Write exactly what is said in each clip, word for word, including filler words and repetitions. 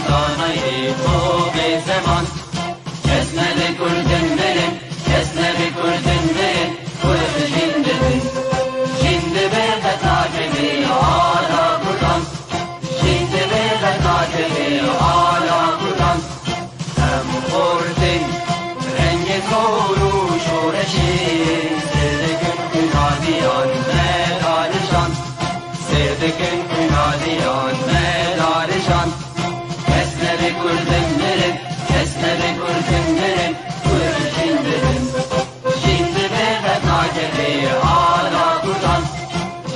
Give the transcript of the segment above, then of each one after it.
Danayê xo bê zeman. Kes nebe kurdin mirin, kes nebe kurdin mirin, kurd jin dibin. Jin dibe qet nakeve ala kurdan. Jin dibe qet nakeve ala kurdan. Em xortin rengê kor û şoreşê, sêr dikin kunadiyan me darijan. Sêr dikin kunadiyan me darijan. Kes nebe kurdin mirin, kes nebe kurdin mirin, kurd jin dibin. Jin dibe qet nakeve ala kurdan.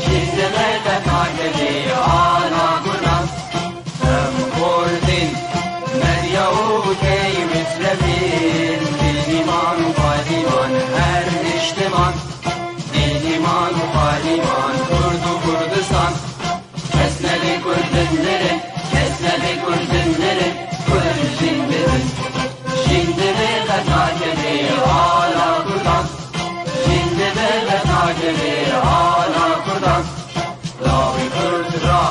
Jin dibe qet nakeve ala kurdan. Em kurdin, medya û tey mitlebin, dîniman û qadîman her niştiman. Dîniman û qadîman, kurd û Kurdistan. Kes nebe kurdin mirin, kes nebe kurdin mirin, kurd jin dibin. Jin dibe qet nakeve ala kurdan. Jin dibe qet nakeve ala kurdan. Lawê kurd ra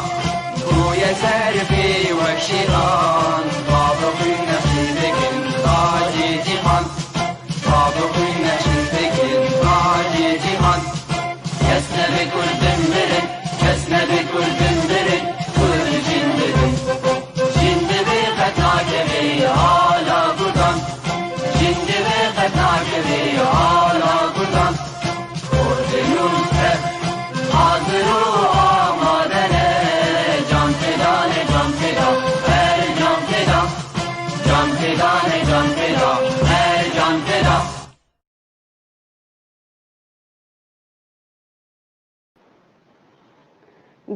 bûye serfê wek şêran. Bavê xwîn nexşî dikin tacê cîhan. Bavê xwîn nexşî dikin tacê cîhan. Kes nebe kurdin mirin, kes nebe kurdin mirin, kurd jin dibin. Jin dibe qet nakeve ala kurdan. Jin dibe qet nakeve ala kurdan. Kurdê nû tev hazir û amade ne. Can feda ne, can feda, her can feda. Can feda ne, can feda, her can feda.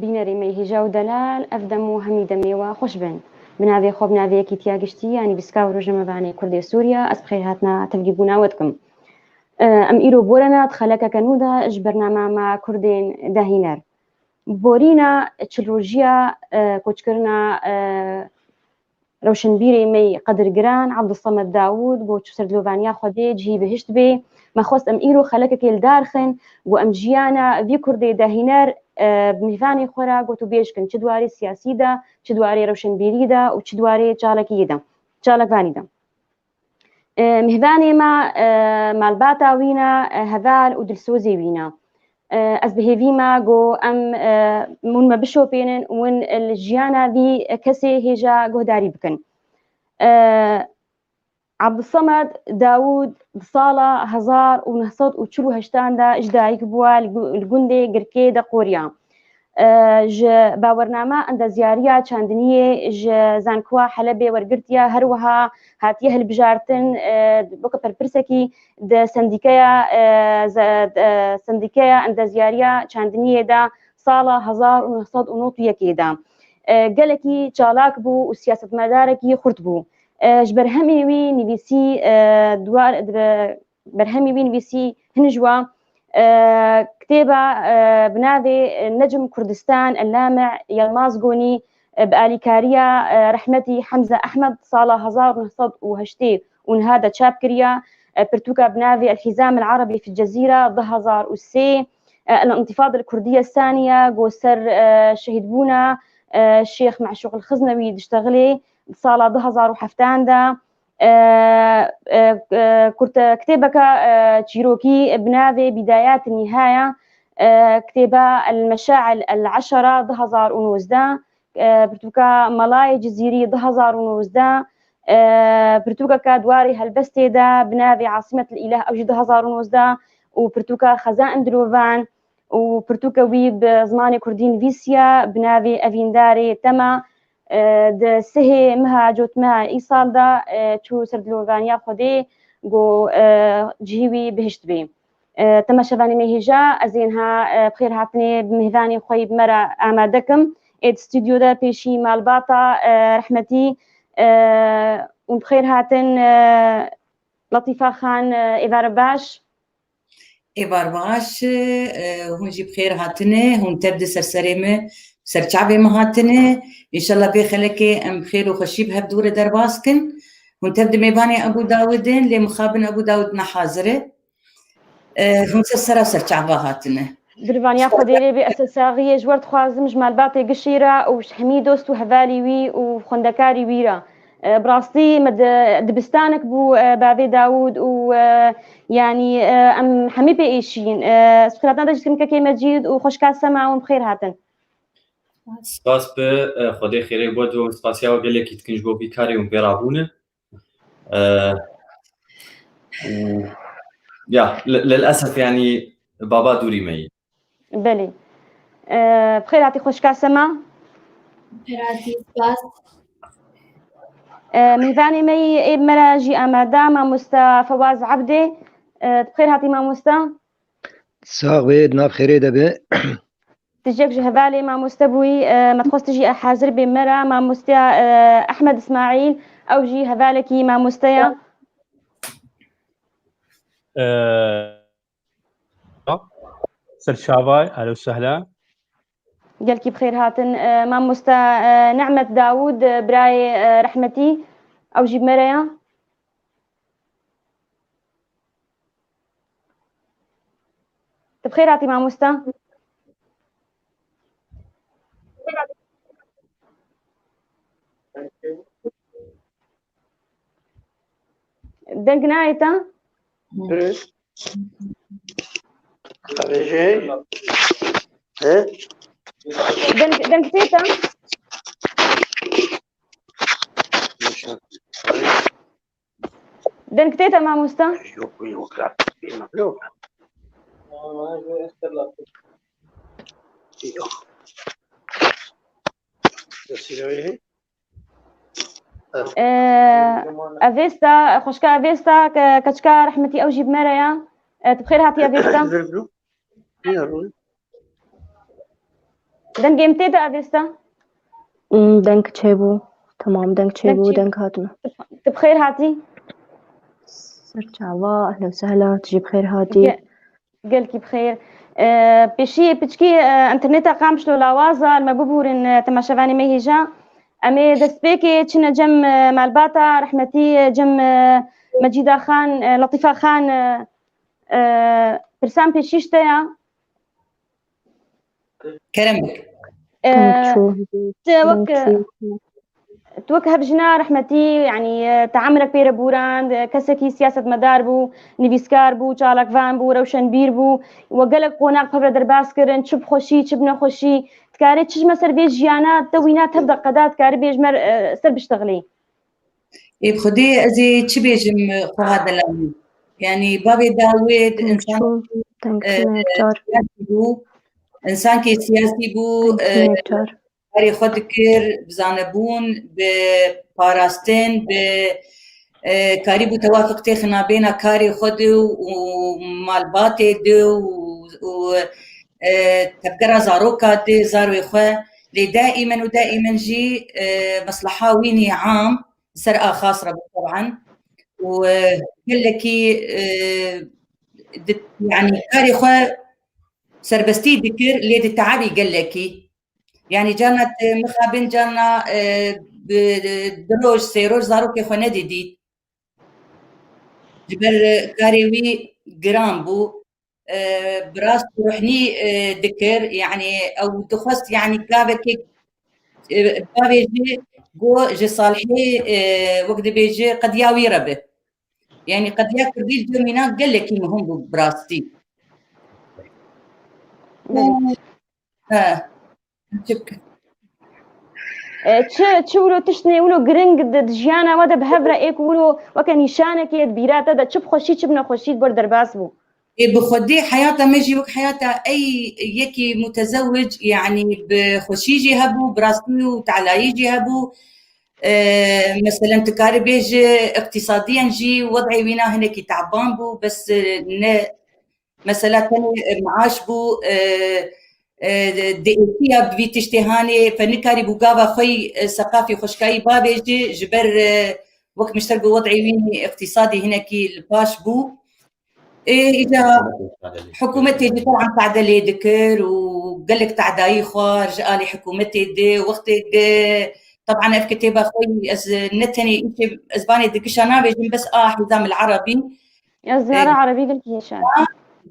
Bînerê me hêja û delal, ev dem û hemî demê we xweş bin. Bi navê xwe, bi navê Yekîtiya Giştî ya Nivîskar û Rojnamevanê Kurdê Sûriya, ez bi xêrhatina tevlîbûna we dikim. E, em îro borena di xelekeke nû de ji bernama me Kurdên Dehîner. Borîna çil rojiya, e, koçkirina, e, rewşenbîrê me yê qedirgiran Abdulsamed Dawûd, ku çû ser dilovaniya Xwedê cihî bihişt bê. Me xwest em îro xelekekê li dar xin, ku em jiyana vî Kurdê Dehîner, e, bi mêvanê xwe re gotûbêj kin, çi di warê siyasî de, çi di warê rewşenbîrî de û çi di warê çalakiyê de, çalakvanî de. E, mêvanê me, e, malbata wî ne, e, heval û dilsozê wî ne. E, ez bi hêvî me ku em, e, hûn me bişopênin û hûn li jiyana vî kesê hêja guhdarî bikin. E, Abdulsamed Dawûd di sala hezar û neh sed û çil û heştan de ji dayik bûye li gu-, li gundê Girkê de Qorya. E, ji bawernama endezyariya çandiniyê ji Zankoa Helebê wergirtiye, her wiha hatiye hilbijartin, e, weke berpirsekî di sendîkeya, e, ze-, e, sendîkeya endezyariya çandiniyê de sala hezar û neh sed û nod û yekê de. E, gelekî çalak bû û siyasetmedarekî xurt bû. E, ji berhemê wî nivîsî, e, duar-, di-, berhemê wî nivîsî hin ji wan, e, kitêba, e, bi navê Necm Kurdistan El Lame Yilmaz Gonî, e, bi alîkariya, e, rehmetî Hemze Ehmed sala hezar û neh sed û heştê û niha de çap kiriye. E, pirtûka bi navê El Hizam El Arabi fi Cezîra du hezar û sê, e, El Intifada El Kurdiye Saniye, ku ser, e, şehîdbûna, e, Şêx Meşûq El Xiznewî diştexilê di sala du hezar û heftan de. E, e, e, kurte-, kitêbeke, e, çîrokî bi navê Bidayat Nihaya, e, kitêba El Meşail El Eşara du hezar û nozdeh, e, pirtûka Melayê Cizîrî du hezar û nozdeh, e, pirtûkeke di warê helbestê de bi navê Asimet El Îleh, ew jî du hezar û nozdeh, û pirtûka Xezain Dilovan, û pirtûka wî bi zimanê kurdî nivîsiye bi navê Evîndarê Tema, e, di sihê meha cotmeha îsal de, e, çû ser dilovaniya Xwedê, ku, e, cihî wî bihişt bê. E, temaşevanê me hêja, ez ê niha, e, bi xêr hatinê bi mêvanê xwe yî bi me re amade kim. Ê di stûdyo de pêşî malbata, e, rehmetî, e, û bi xêr hatin, e, Letîfa Xan, e, êvara baş. Êvar baş, e, hûn jî bi xêr hatine, hûn tev di ser serê me, ser çavê me hatine. Înşallah vê xelekê em bi xêr û xweşî bi hev dû re derbas kin. Hûn tev di mêvanê Ebû Dawid in, lê mixabin Ebû Dawid ne hazir e. E, hûn ser sera ser çava hatine. Dirvaniya Xwedê lê bê, ez saxiyê ji we dixwazim ji malbatê gişî re û ji hemî dost û hevalî wî û xwendekarî wî re. E, bi rastî me di, dibistanek bû, e, bavê Dawûd û, e, yanî, e, em hemî pê êşîn. E, ez bi xêrhatina te jî dikim kekê Mecîd û xweşka Sema hûn bi xêr hatin. Spas bi, e, Xwedê xêrê bo dibim, spasiya we gelekî dikin ji bo vî karê hûn pê rabûne. E, û, ya, li, lilesef, yanî, baba dûrî me yî. Belê. E, bi xêr hatî xweşka Sema. Bi xêr hatî, spas. E, mêvanê me yî ê bi me re jî amade, mamoste Fewaz Ebdê. E, bi xêr hatî mamoste. Sax bê, di nav xêrê de be. Tijek ji hevalê mamoste bûyî, e, me dixwest tu jî hazir bê me re. Mamosteya, e, Ehmed Îsmaîl, ew jî hevalekî mamosteya. E, Serçavay, ehlen û sehlen. Gelkî bi xêr hatin. E, mamoste, e, Nehmet Dawûd, e, birayê, e, rehmetî, ew jî bi me re ya. Tu bi xêr hatî mamoste. Deng nayê te? Dürüst. Xebecê. He? Deng, deng tê te? Deng tê te mamoste? Yok, yok, yok. Yok. Ee, Avesta, xweşka Avesta, ke-, keçika rehmetî ew jî bi me re ya. Ee, tu bi xêr hatî Avesta. Dengê min tê de Avesta? Hmm, deng çêbû. Tamam, deng çêbû, deng hatime. Tu bi xêr hatî. Serçava, ehlen û sehlen, tu jî bi xêr hatî. Ge-, gelkî bi xêr. E, pêşiyê piçkî, e, înterneta qamşlo lawaz a, me bibûrin, e, temaşevanê me hêja. Em ê destpêkê çine cem, e, malbata rehmetî, e, cem, e, Mecîda Xan, e, Letîfa Xan, e, e, pirsan pêşîş te ya. Kerem bik. E, Deng çû, tu wek, deng çû. Tu wek hevjina rehmetî, yanî, e, te emrek pê re bûrand, e, kesekî siyasetmedar bû, nivîskar bû, çalakvan bû, rewşenbîr bû, we gelek qonax bi hev re derbas kirin, çi bi xweşî, çi bi nexweşî. Dikarê çi ji me ser vê jiyana te wîna tev deqeda dikarî bê ji me, e, ser biştexilî? Ê bi Xwedê ez ê çi bêjim, e, xweha delanî. Yanî bavê Dawid, deng însan, çû, deng e, çû, e, çar. Siyasî bû, însankê siyasî bû, deng e, çû, çar. Karê xwe dikir, bi zanebûn, bi parastin, bi, e, karîbû tewafiq têxina bêna karê xwe de û malbatê de û, û, e, tevgera zaroka de, zarwê xwe. Lê daîmen û daîmen jî, e, mesleha wî nî am, ser a xas re bû, teban. Û, e, gelekî, e, di, yanî karê xwe serbestî dikir, lê diteabî gelekî. Yanî carna tu mixabin, carna, e, bi, di roj, sê roj zarokê xwe nedidît. Ji ber, e, karê wî giran bû. E, bi rast ruhnî, e, dikir, yanî ew dixwest, yanî gavekê, e, bavêje, got ji Salihê, e, wek dibêje qediya wî re be. Yanî qediya Kurdî li cem wîna gelekî muhim bû bi rastî. Û, he, çi bikim? E, çi, çi wilo tiştê wilo giring di, di jiyana we de bi hev re ê ku wilo weke nîşanekê di bîra te de çi bi xweşî, çi bi nexweşî li gor derbas bû? Ê, bi Xwedê heyata me jî wek heyata ey yekî mutezewic, yanî bi xweşî jî hebû, bi rastî û telayî jî hebû. E, meselen, tu karî bêjî, iqtîsadiyen jî wed'ê wîna hinekî teban bû, bes, e, ne, mesela tenê, e, meaş bû, e, e, diêtiya bi vî tiştê hanê, fe nikarîbû gava xwe yî, e, seqafî xweşkayî bavêjî, ji ber, e, wek min ji te got, wed'ê wî iqtîsadî hinekî li paş bû. Ê, îca hikûmetê jî teban tehde lê dikir û gelek tehdayî xwar ji alî hikûmetê de, wextê de, teban ev kitêba xwe yî ez ne tenê îşê, ez vanê di gişa navêjim, bes a Hizam el Erebî. Ez ziyara, e, Erebî gelkî hêşan.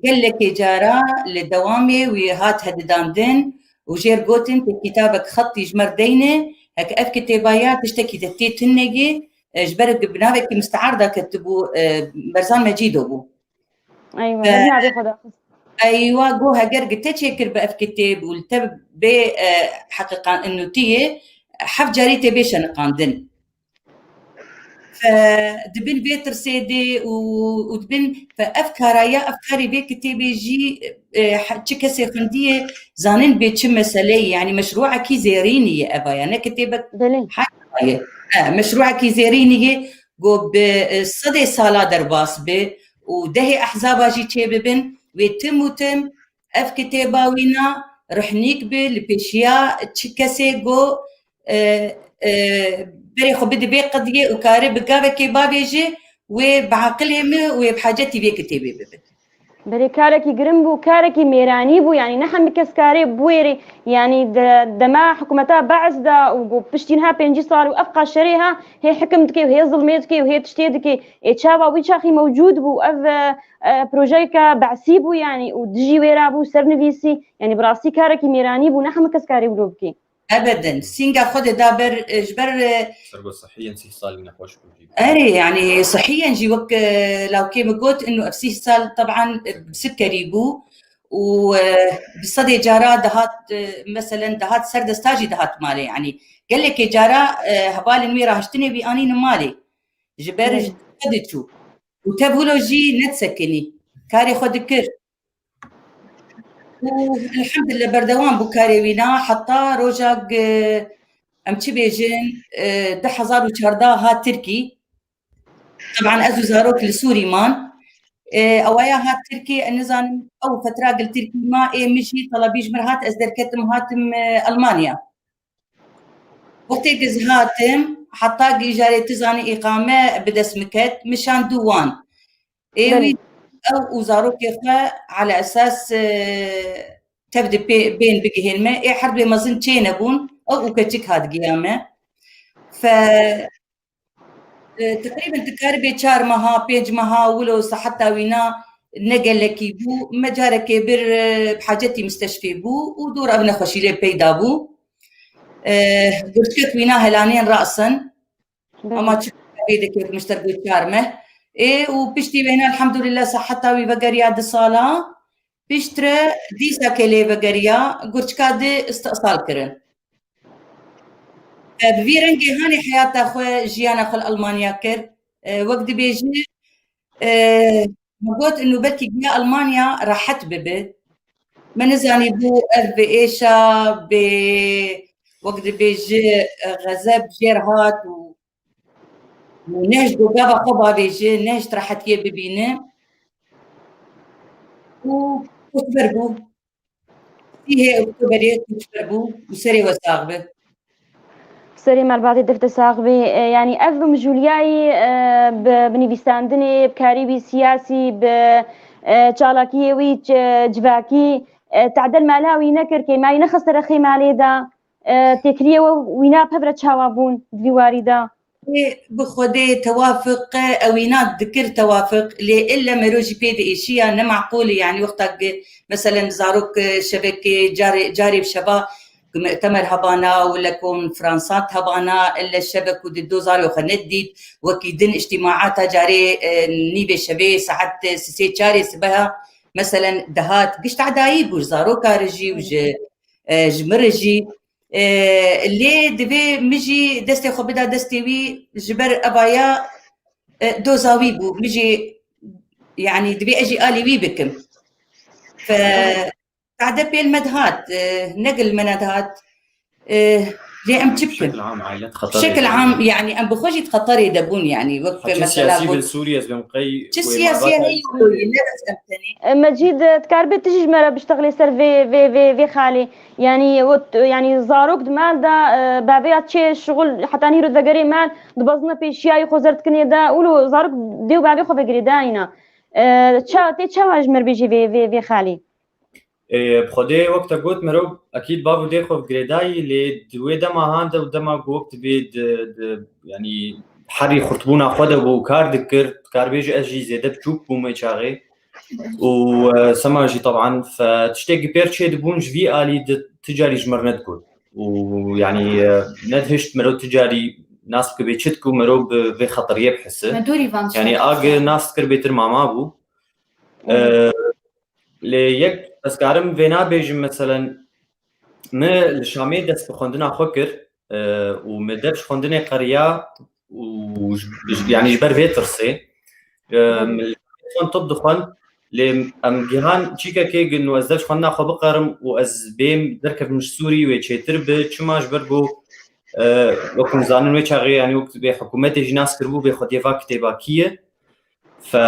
Gelekê cara li dewamê wî hat hedidandin û jêr gotin tê kitabek xetî ji me re deyne, heke ev kitêba ya tiştekî de tê tunegê, e, ji ber bi navekî mistear da ketibû, e, Berzan Mecîdo bû. Eywa, E, navê xwe daxist. Eywa, got heger gi te çêkir bi ev kitêb û li te bê, e, heqiqan nûtiyê, heft carî tê bê şeniqandin. Fe dibin vê tirsê dê û, û dibin fe ev karaya, ev karê vê kitêbê jî, e, he-, çi kesê xwendiyê zanin bê çi meseleyê, yanî meşrûekî zêrînî ye eva ya, ne kitêbek Belê. Heyva ye. He, meşrûekî zêrînî ye, go bi, e, sedê sala derbas bi û dehê ehzaba jî çê bibin, wê tim û tim ev kitêba wîna rihnîk bi, li pêşiya çi kesê go, e, e, berê xwe bide vê qediyê û kare bi gavekê bavêje, wê bi aqilê min û wê bi hacetî vê kitêbê bibe. Belê karekî girin bû, karekî mêranî bû, yanî ne hemî kes karê biwêrê, yanî de-, dema hikûmeta Be'es de û go piştî niha pêncî sal û ev qaşerê ha, hê hikim dike û hê zilmê dike û hê tiştê dike. Ê çawa wî çaxî mewcûd bû, ev, e, e, projeyeke Be'sî bû, yanî û dijî wê re bû, sernivîsî, yanî bi rastî karekî mêranî bû, ne hemî kes karê wilo bike. Ebeden. Sînga xwe de da ber, e, ji ber, e, Sergo sihiyen sîh salî nexweş bû jî. Erê, yanî sihiyen jî wek, e, lawkê min got, inu ev sîh sal teban, e, bi sikerî bû û, e, bi sedê cara dihat, e, meselen dihat ser desta jî dihat malê. Yanî gelekê cara, e, hevalên wê rahiştinê wî anînin malê. Ji ber Evet. ji xwe diçû. Û tev wilo jî nedisekinî. Karê xwe dikir. Û elhamdülillah berdewam bû karê wîna heta roja g-, em çi bêjin, e, du hezar û çardeh hat Tirkî. Teban ez û zarok li Sûrî man. E, ewaya hat Tirkî, ez nizanim ew fetra gil Tirkî ma, ê min jî telebî ji mir hat, ez derketim hatim, e, Elmanya. Wextê giz hatim, heta gijarê tu zanî îqame bi dest min ket, min şand dû wan. Ê Belê. Wî ew û zarokê xwe ala esas, e, tev di pê-, bên bigihên me. Ê herdwê mezin çênebûn, ew û keçik hat giya me. Fe, e, teqrîben dikaribê çar meha, pênc meha, wilo seheta wîna ne gelekî bû. Me carekê bir, e, bi hacetî misteşfê bû û dor ev nexweşî lê peyda bû. E, gurçkek wîna helanên rasin. Belê. Ama çi bê dikê mişter got çar meh. Ê, û piştî wêne elhamdulillah seheta wî vegeriya du sala. Piştre dîsa ke lê vegeriya, gurçka di îstihsal kirin. E, bi vî rengê hanê heyata xwe, jiyana xwe li Elmanya kir. E, wek dibêjin, e, Me got, inu belkî giya Elmanya rehet bibe. Me nizanîbû ev bi êşa, bi, wek dibêji, xezeb jêr hat û, û nehişt go gava xwe bavêji, nehişt rehetiyê bibîne. Û koçber bû. Sîhê Oktoberê koçber bû û serê we sax be. Serê me li badê dif de sax bê. E, yanî ev mijûliyayî, e, bi, bi nivîsandinê, bi karî wî siyasî, bi, e, çalakiyê wî ci-, civakî, e, tedel mala wî nekir, kêmayî nexiste rexê malê de, e, têkiliyê we wîna pevre çawa bûn di vî warî de? Ê, bi Xwedê tewafiq, ewîna dikir tewafiq, lê ille mero jî pê diêşiya ne meqûl e, yanî wexta ki, meselen, zarok, e, şevekê carê, carê bi şeva ku mu'temer hebana û le konfransan hebana, ille şevek ku di do zarê xwe nedît, wekî din îctîmaata carê, e, nîvê şevê saet, e, sisê çarê sibeha, meselen, dihat, gişt edayî bû, ji zaroka re jî û ji, e, ji min re jî. E, lê divê min jî destê xwe bida destê wî, ji ber evaya, e, doza wî bû. Min jî, yanî divê ez jî alî wî bikim. Fe, tade pêl me dihat, e, ne gil me nedihat. E, lê em çi bikin? Şekil am, aile di xeterê Şekil de am, ye. Yanî em bi xwe jî di xeterê de bûn, yanî wek Heçî mesela siyasî got. Bil Sûriye ez bim qey Çi wê siyasiye malbata heye wilo ye, ne bes em tenê. E, Mecîd, e, dikaribe tu jî ji me re biştexilê ser vê, vê, vê, vê xalê. Yanî, ot, yanî, zarok di mal de, e, bavê ya çê şixul heta nîro vegerê mal, dibezine pêşiyayî xwe zerdikinê de, wilo zarok dê û bavê xwe vegirê dayîna. E, ça-, tê çawa ji me re bêjî vê, vê, vê xalê? E, bi Xwedê wek te got, mero ekîd bav û dê xwe girêdayî, lê di wê dema han de û dema ku wek dibê di, di, yanî herî xurtbûna xwe de bû û kar dikir, dikar bêje ez jî zêde biçûk bûm wê çaxê. û, e, sema jî teban, fe tiştê gi pêr çê dibûn ji vî alî di ti carî ji mir nedigot. Û, yanî, e, nedihişt mero ti carî nas bike bê çi diku mero bi vê xeteriyê bihise. Me dorî van Yanî, tiştan a gi nas dikir bêtir mama bû. E, lê yek ez karim vê nabêjim, meselen, me li Şamê dest bi xwendina xwe kir, e, û me dev ji xwendinê qeriya û ji, ji, yanî ji ber vê tirsê, e, Hı. me li Şamê xwend top dixwend, lê em gihan çîkekê gin û ez dev ji xwendina xwe biqerim û ez bêm derkevim ji Sûrî wê çêtir bi, çima ji ber ku, e, wek hûn zanin wê çaxê, yanî wek bê hikûmetê jî nas kiribû bê xwediyê va kitêba kî ye. Fe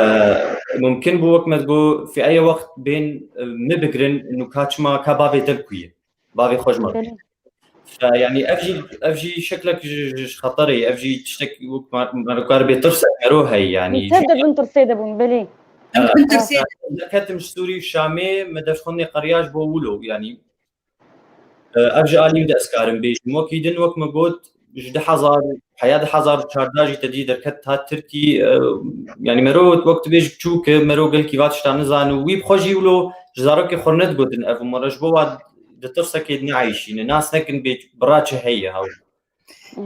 mumkin bû wek me digo, fi eye wext bên, e, me bigirin, nû ka çima, ka bavê te li ku ye? Bavê xwe ji me re. Belê. Fe, yanî ev jî, ev jî şeklek ji, ji, ji xeterê, ev jî tiştek wek me, me re kar bê tirsek mero heye, yanî. Tev de bin tirsê de bûn, belê. Em bin tirsê de bûn. Derketim ji Sûrî û Şamê, me dev xwendê qeriya ji bo wilo, yanî. E, ev ji alî min de ez karim bêjim. Wekî din, wek me got, ji du hezar, heya du hezar û çardeh jî te dî derket hat Tirkî, e, yanî mero wek tu bêjî biçûk e, mero gelkî va tişta nizane û wî bi xwe jî wilo ji zarokê xwe re nedigotin ev û me re ji bo wa di tirsekê dineyşîne, nas nekin bê bira çi heye hewl.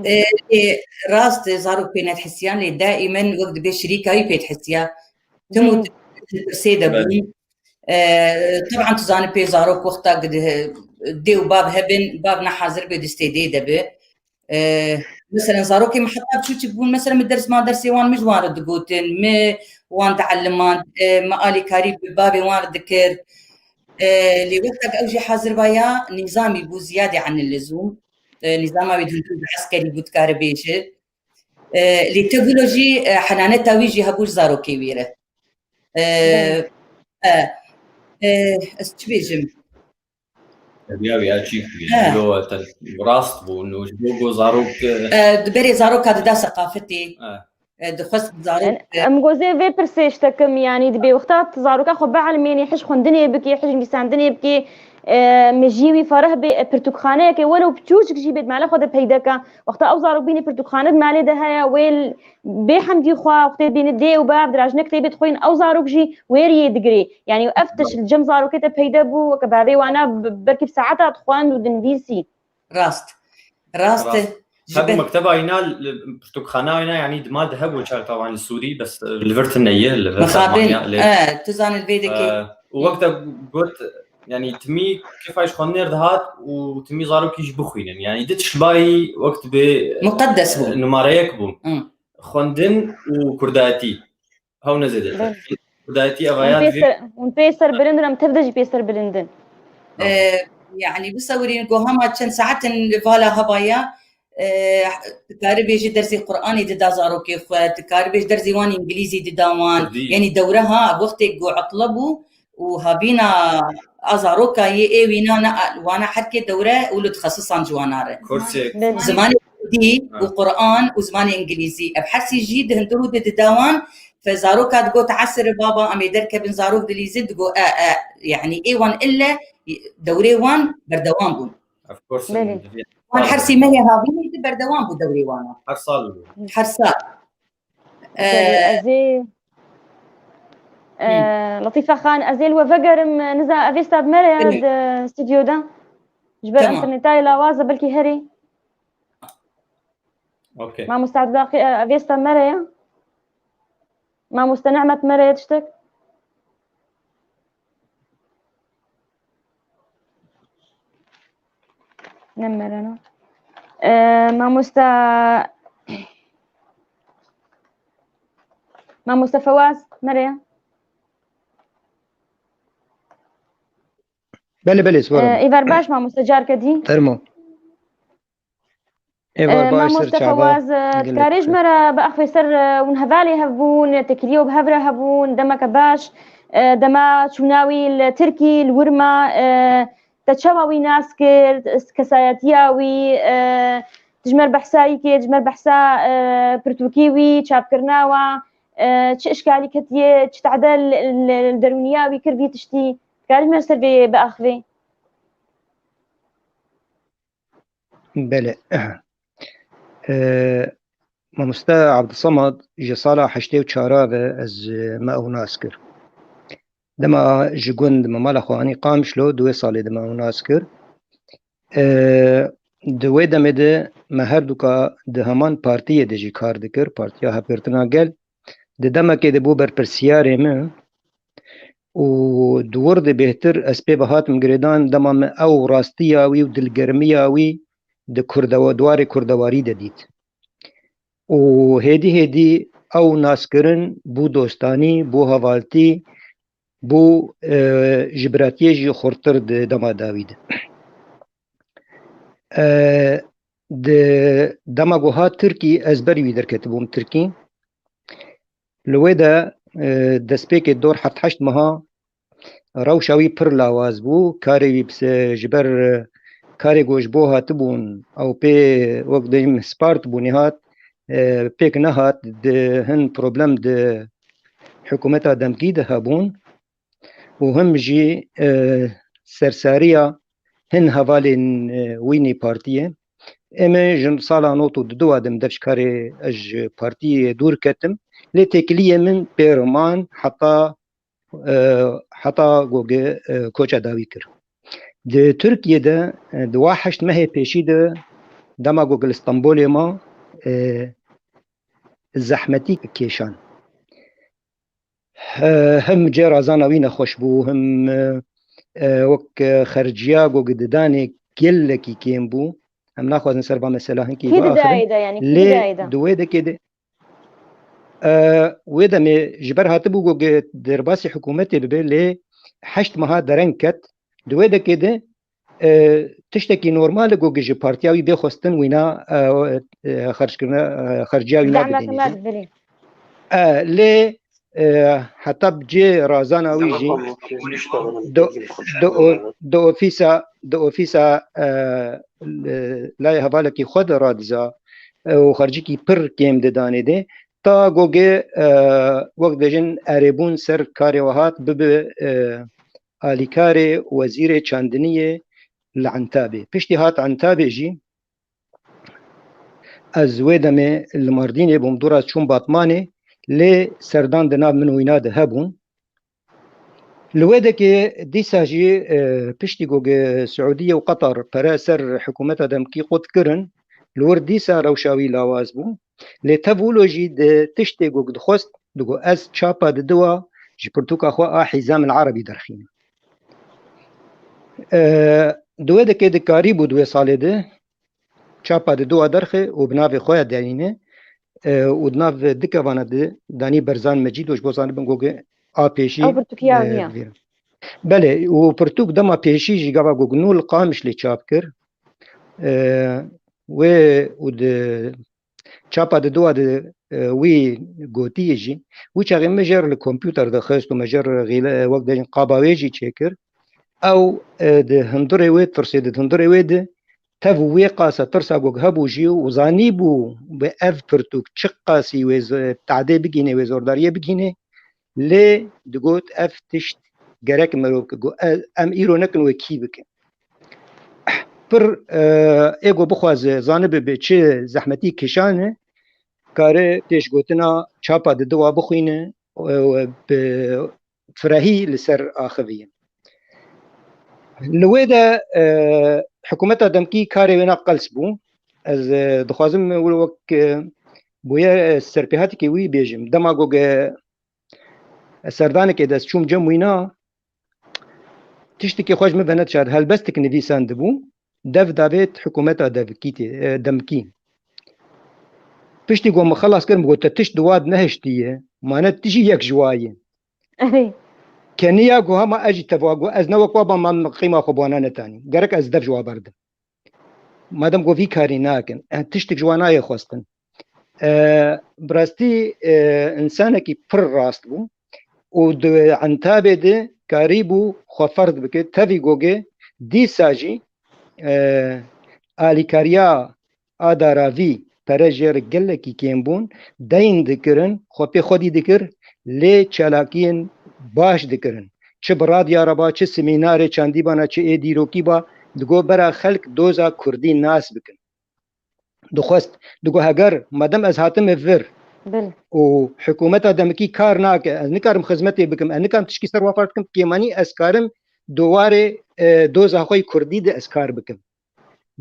E, lê rast e, zarok pê nedihisiyan, lê daîmen wek dibê şirîka wî pê dihisiya. Tim û tim di tirsê de bûn. E, teban tu zanî pê zarok wexta dê û bav hebin, bav ne hazir bê distê dê de bi. E, meselen zarokê min heta biçûçik bûn, meselen min ders ma dersê wan min ji wan re digotin, min wan dieliman, e, min alîkarî bi bavê wan re dikir. E, lê wexta ew jî hazir baya, nîzamî bû ziyadê anil lizûm. E, nîzama wî di hundir bi eskerî bû dikare bêje. E, lê tevilo jî, e, henaneta wî jî hebû ji zarokê wî re. E, Belê. e, e, ez çi bêjim? Ev ya, ya çî ku ye. He. Lo, te rast bû, no, ji bo ku zarok, e, E, di berê zaroka dida seqafetê. E. E, dixwest zarok, Yani, e, em gozê vê pirsê ji te kim, yanî dibê wexta tu zaroka xwe bielmênî, hij xwendinê bikî, hij nivîsandinê bikî, e, mejiyê wî fereh bê, e, pirtûkxaneyeke welew piçûçik jî bê di mala xwe de peyde ke. Wexta ew zarok bînî pirtûkxane di malê de heye, wê l-, bê hemdî xwe, wextê bînî dê û bav dirajine kitêbê dixwîn, ew zarok jî wê riyê digirê. Yanî ev tişt li cem zarokê te peyde bû, weke bavê wana b-, belkî bi saeta dixwend û dinivîsî. Rast. Rast e. Rast. Ji Hebû be- mekteba îna, li, pirtûkxana îna, yanî dima de hebû çar tavan li Sûrî, bes, e, li vir tine ye, li vir Mixabin, Almanya, lê, e, tu zanî vê dikê. E, û wek te got, yanî timî kêfa ji xwendinê dihat û timî zarokî jî bixwînin. Yanî di tişt bayî wek dibê, Muqeddes bû. E, numare yek bû. Hı. Xwendin û kurdayetî. Hew ne zêde. Belê. Kurdayetî ev Hûn ya pê divê ser, hûn pê serbilind in, em tev de jî pê serbilind in. E, yanî bisewirîn ku hema çend saetin li vala hebaya, e, tu karibêjî dersê Qur'anê dida zarokê xwe, tu karibêj dersê wan îngilîzî dida wan. Kurdî. Yanî dewre ha, wextê ku etla bû û havîna a zaroka yê ê wîna ne, wana herkê dewre û li dixesisan ji wana re. Kursê. Belê. Zimanê Kurdî Ha. û Qur'an û zimanê îngilîzî. Ev hersî jî di hundir û di dida wan, fe zaroka digot, "Esir baba, em ê derkevin," zarok dilîzin, digot, "E, e," yanî ê wan ille dewrê wan berdewam bûn. Of course, Belê. divê- Wan hersî mehê havînê di berdewam bû dewrê wana. Her sal bû. Her sal. Belê, E, ez ê, e, Hı. Letîfe Xan, ez ê li we vegerim, niza, ev êsta bi me re ye Belê. di stûdyoda. Ji ber Tamam. înternetayê lawaz e, belkî herî. Okey. Mamoste Abdulaqî, e, ev êsta me re ye. Mamoste Nehmet me re ye tiştek. Ne me re ne. E, mamoste, mamoste Fewaz me re ye. Belê, belê, E, sibor. Êvar baş mamoste carke dî. Fermo. Êvar E, baş ser mamoste çava. Fewaz, e, Gelek dikarê ji me re biaxivî ser, e, hûn hevalê hev bûn, têkiliyo bi hev re hebûn, demeke baş, e, dema çûna wî li Tirkî, li wir ma, e, te çawa wî nas kir, kesayetiya wî, e, tu ji me re behsa wî kir, tu ji me re behsa, e, pirtûkê wî, çapkirina wa, e, çi işkalî ketiye, çi tehde li, li, li derûniya wî kir vî tiştî. Dikarî ji me re ser vê biaxivî? Belê. E, Mamoste Abdulsamad ji sala heştê û çar ve ez, e, me ew nas kir. Dema ji gund me mala xwe anî Qamişlo, di wê salê de me ew nas kir. E, di wê demê de me her duka di heman partiyê de jî kar dikir, Partiya Hevgirtina Gel. Di demekê de bû berpirsiyarê min û di wir de bêhtir ez pê ve hatim girêdan, dema min ew rastiya wî û dilgermiya wî di kurdewa-, di warê kurdewarî de dît. Û hêdî hêdî ew naskirin bû dostanî, bû hevaltî, bû, e, ji biratiyê jî xurttir di dema dawî de. E, di dema ku hat Tirkî, ez berî wî derketibûm Tirkî. Li wê de, e, destpêkê dor heft heşt meha rewşa wî pir lawaz bû. Karê wî bi se-, ji ber, e, karê ku ji bo hatibûn, ew pê wek dibêjim spartibû, nêhat, e, pêk nehat, di hin problem di hikûmeta demkî de hebûn û him jî, e, sersariya hin hevalên, e, wî nî partiyê. Em ê ji sala nod û du de min dev ji karê ez ji partiyê dûr ketim. Lê têkiliyê min pê re man heta, e, heta goge, e, koça dawî kir. Di Tirkiyê de, e, di wa heşt mehê pêşî de dema goge li Stenbolê ma, e, zehmetî kêşan. He-, hem cê razana wî nexweş bû, hem, e, e, wek, e, xerciya ku didanê gelekî kêm bû. Em naxwazin ser va mesela hinkî Kî biaxirin. Didayê de, yani, kî Lê didayê de? Di wê dekê de, e, wê demê ji ber hatibû ku derbasî hikûmetê bibe, lê heşt meha dereng ket. Di wê dekê de e, tiştekî normal e ku ji partiya wî bê xwestin wîna, e, e, xerckirina, e, xerciya wîna Zehmet bidîne. Hikûmet, belê. E, lê, e, heta bi cê razana wî jî di, di o-, di ofîsa, di ofîsa, e, li, layê hevalekî xwe de radiza, e, û xercikî pir kêm didanê de. Ta gogê, e, wek dibêjin erêbûn ser karê we hat bibe, e, alîkarê wezîrê çandiniyê li Entabê. Piştî hat Entabê jî, ez wê demê li Mardînê bûm, dûra çûm Batmanê, lê serdan di nav min û wîna de hebûn. Li wê dekê dîsa jî, e, piştî ku Siûdiye û Qatar pere ser hikûmeta demkî qut kirin, li wir dîsa rewşa wî lawaz bû. Lê tev wilo jî di tiştê ku dixwest, digo ez çapa di diwa ji pirtûka xwe a Hîzam el Erebî derxînim. E, di wê dekê dikarîbû di wê salê de çapa di diwa derxe û bi navê xwe ya derîne, e, û di nav dikevana di danî Berzan Mecîd û ji bo zanibin ku a pêşî, Ew pirtûkiya e, niye? Vîr. Belê, û pirtûk dema pêşî jî gava ku nû li Qamişlê çap kir. E, wê û di çapa di dua di, e, wî gotiyê jî, wî çaxê me jê re li kompûter de xist û me jê re xîle, e, wek dibêjin qaba wê jî çêkir. Ew, e, di hundirê wê tirsê de, di hundirê wê de, tev wê qasa tirsa ku hebû jî û zanîbû bi ev pirtûk çi qasî wê z-, tadê bigihîne, wê zordariyê bigihîne, lê digot ev tişt gerek mirov bike, got, e, em îro nekin wê kî bikin. Pir, e, ê ku bixwaze zanibe bi çi zehmetî kişane, kare pêşgotina çapa di diwa bixwîne, e, bi firehî li ser axivî. Li wê de, e, hikûmeta demkî karê wêna qels bû. Ez, e, dixwazim wek, e, bûye, e, serpêhatikê wî bêjim. Dema ku ge-, serdanekê de ez çûm cem wîna, tiştekî xwe ji min venedişand. Helbestek nivîsandibû, dev davêt hikûmeta devkî tê, e, demkî. Piştî ku min xelas kir, min got, te tişt di wa de nehiştiye, mane tu jî yek ji wa yî. Erê. Keniya ku hema ez jî teva ku ez ne wek wa ba, ma min qîma xwe bi wana netanî. Gerek ez dev ji wa berdim. Madem ku vî karî nakin, e, tiştek ji wan nayê xwestin. E, bi rastî, e, însanekî pir rast bû û di Entabê de karîbû xwe ferz bike. Tevî gogê dîsa jî, e, alîkariya a daravî pere jê re gelekî kêm bûn, deyn dikirin, xwe pê xwedî dikir, lê çalakiyên baş dikirin. Çi bi radya re ba, çi semînarê çandî bana, çi ê dîrokî ba, digo bera xelk doza kurdî nas bikin. Dixwest, digo heger madem ez hatime vir, û hikûmeta demikî kar nake. Ez nikarim xizmetê bikim, ez nikarim tişkî ser wan fers bikim, kêmanî ez karim di warê, e, doza xwe yê kurdî de ez kar bikim.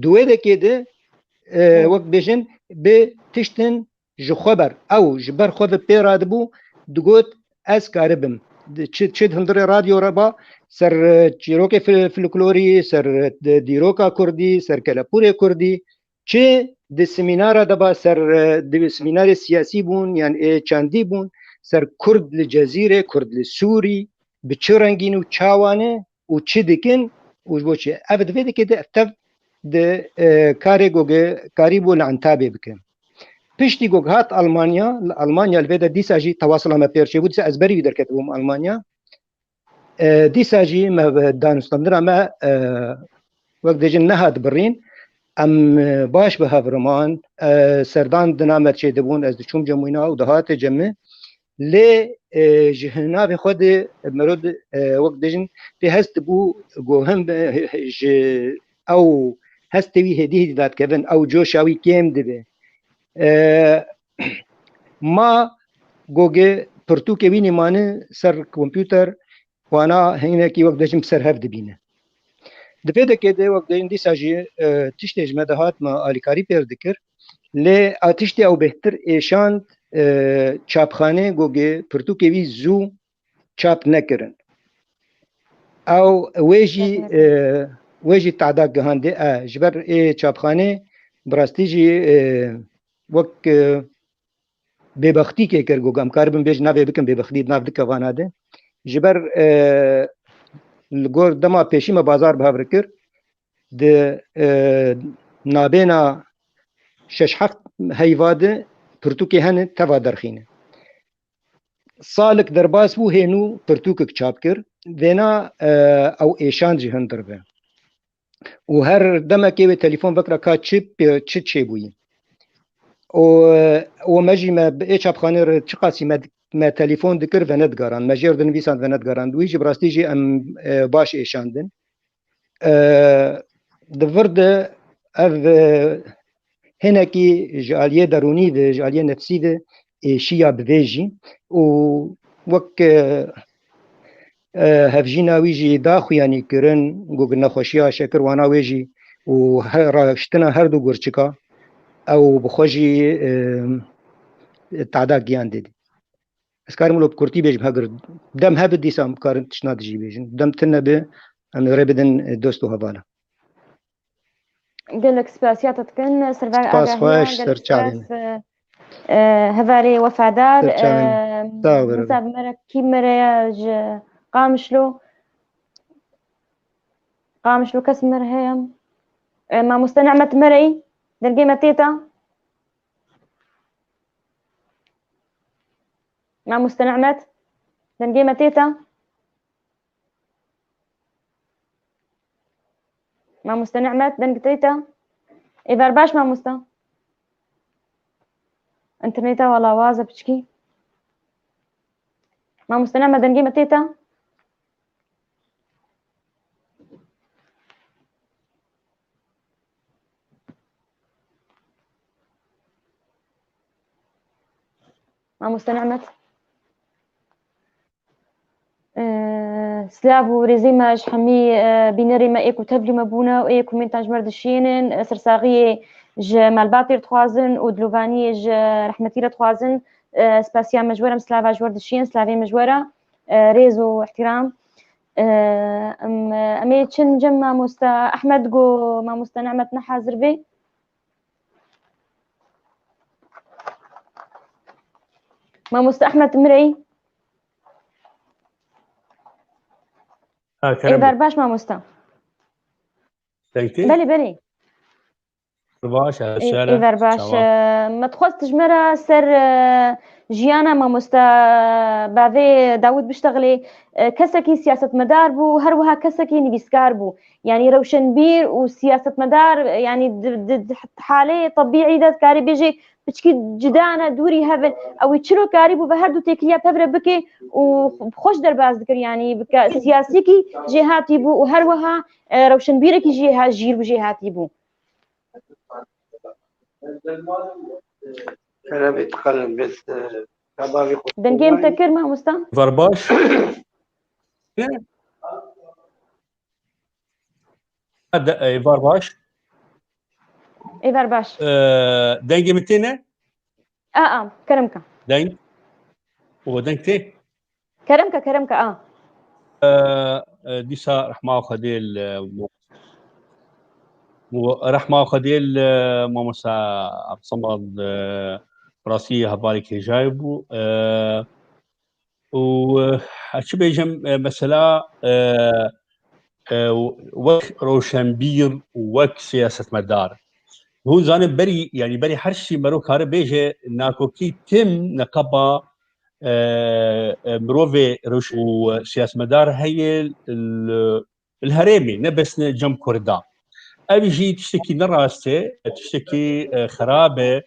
Di wê dekê de, e, wek bêjin, bi tiştin ji xwe ber, ew ji ber xwe ve pê radibû, digot, ez karibim. Di çi, çi di hundirê radyo re ba, ser, e, çîrokê fil-, folklorî, ser, e, di-, dîroka kurdî, ser kelepûrê kurdî, çi di semînara de ba, ser, e, di semînarê siyasî bûn, yan ê çandî bûn, ser kurd li Cezîrê, kurd li Sûrî, bi çi rengîn û çawa ne, û çi dikin û ji bo çi. Ev di vê dikê de ev tev di, e, karê goge karî bû li Entabê bike. Piştî gog hat Almanya, li Almanya li vê de dîsa jî tewasila me pêr çêbû, dîsa ez berî wî derketibûm Almanya. E, dîsa jî me bi danûstandina me, e, wek dibêjin nehat birîn. Em, e, baş bi hev riman, e, serdan dina me çêdibûn, ez diçûm cem wîna û dihate cem min. Lê, e, ji hinavê xwe de mero di, e, wek dibêjin pê hest dibû ku him, e, ji ew hestê wî hêdî hêdî dadikevin, ew coşa wî kêm dibe. E, ma goge pirtûkê wî nîmani ser kompûter, wana hinekî wek dibêjin bi ser hev dibîne. Di vê dekê de wek dibêjin dîsa jî, e, tiştê ji me dihat me alîkarî pêr dikir. Lê a tiştê ew bêhtir êşand, e, çapxanê goge pirtûkê wî zû çap nekirin. Ew wê jî, e, wê jî tada gihandê, e, ji ber ê çapxanê bi rastî jî, e, wek, e, bêbextîkê kir, ku em karibin bêjin navê bikin bêbextî di nav dikevana de. Ji ber, e, li gor dema pêşî me bazar bi hev re kir, di, e, nabêna şeş heft heyva de pirtûkê hene teva derxîne. Salek derbas bû, hê nû pirtûkek çap kir. Vêna, e, ew êşand ji hundir ve. Û her demekê wê telefon vekira ka çi pê, çi çêbûyî. Û, û me jî me bi ê çapxanê re çiqasî me, me telefon dikir, venedigaran. Me jê re dinivîsand, venedigaran. Wî jî bi rastî jî em, e, baş êşandin. E, di vir de ev, e, hinekî ji aliyê derûnî ve, ji aliyê nefsî ve êşiya bi vê jî û wek, e, e, hevjîna wî jî da xuyanî kirin, ku nexweşiya şekir wana wê jî û he-, raştina her du gurçika ew bi xwe jî, e, tada giyan didî. Ez karim wilo bi kurtî bêjim, heger dem hebe dîsa em karin tiştna dijî bêjin. Dem tune be, em ê rê bidin, e, dost û hevala. Gelek spasiya te dikin, Server Spas Agahiyan, xweş, gelek ser çavên. Spas, e, e, hevalê wefadar, ser çavên. E, sağ ol, Rebe. Hesab me re kî me re ye ji Qamişlo? Qamişlo kes me re heye? E, mamoste Nehmet me re yî? Dengê me tê te? Mamoste Nehmet, dengê me tê te? Mamoste Nehmet, deng tê te? Êvar baş mamoste? Înterneta wala waz e piçkî. Mamoste Nehmet, dengê me tê te? Mamoste Nehmet. Ee, silav û rêzê me ji hemî, e, bînerê me ê ku tevlî me bûne û ê ku min tan ji me re dişiyênin, e, sersaxiyê ji malbatê re dixwazin û dilovaniyê ji rehmetî re dixwazin. E, spasiya me ji we re, em silava ji we re dişiyên, silavê me ji we re, e, rêz û îhtîram. E, em, em ê çin cem mamoste Ehmed, go mamoste Nehmet ne hazir bê. Mamoste Ehmed Mirey. Ha, kerem. Êvar baş mamoste. Deng tê? Belê, belê. Baş, e, ê-, şere, êvar baş. Çawa? E, me dixwest ji me re ser, e, jiyana mamoste bavê Dawûd biştexilê, e, kesekî siyasetmedar bû, her wiha kesekî nivîskar bû. Yanî rewşenbîr û siyasetmedar, yanî di, di, di halê tebîî de dikarî bêjî piçkî cida ne, dûrî hev in. Ew ê çilo karîbû bi her du têkiliya pev re bike û xweş derbas dikir, yanî bike siyasîkî jêhatî bû û her wiha, e, rewşenbîrekî jêha-, jîr û jêhatî bû. Kerem et, xalim, bes, e, kabavê xwe Dengê min te kir, mamosta? Var baş. Hadi, e, var baş. Ê ver baş. E, dengê min tê ne? A, a, kerem ke. Deng. O deng tê. Kerem ke, kerem ke, a. E, e, dîsa rehma Xwedê li, mo-, mo-, rehma Xwedê li, e, mamosta Abdulsamad, e, rastî hevalek hêjayê bû. E, û, e, çi bêjim, e, mesela, e, e, wek rewşenbîr û wek siyasetmedar. Hûn zanin berî, yanî berî her şî mero kare bêje nakokî tim neqeba, e, e, mirovê rewş û siyasetmedar heye li, li herêmê, ne bes ne cem Kurda. Ev jî tiştekî ne rast e, tiştekî, e, xerab e.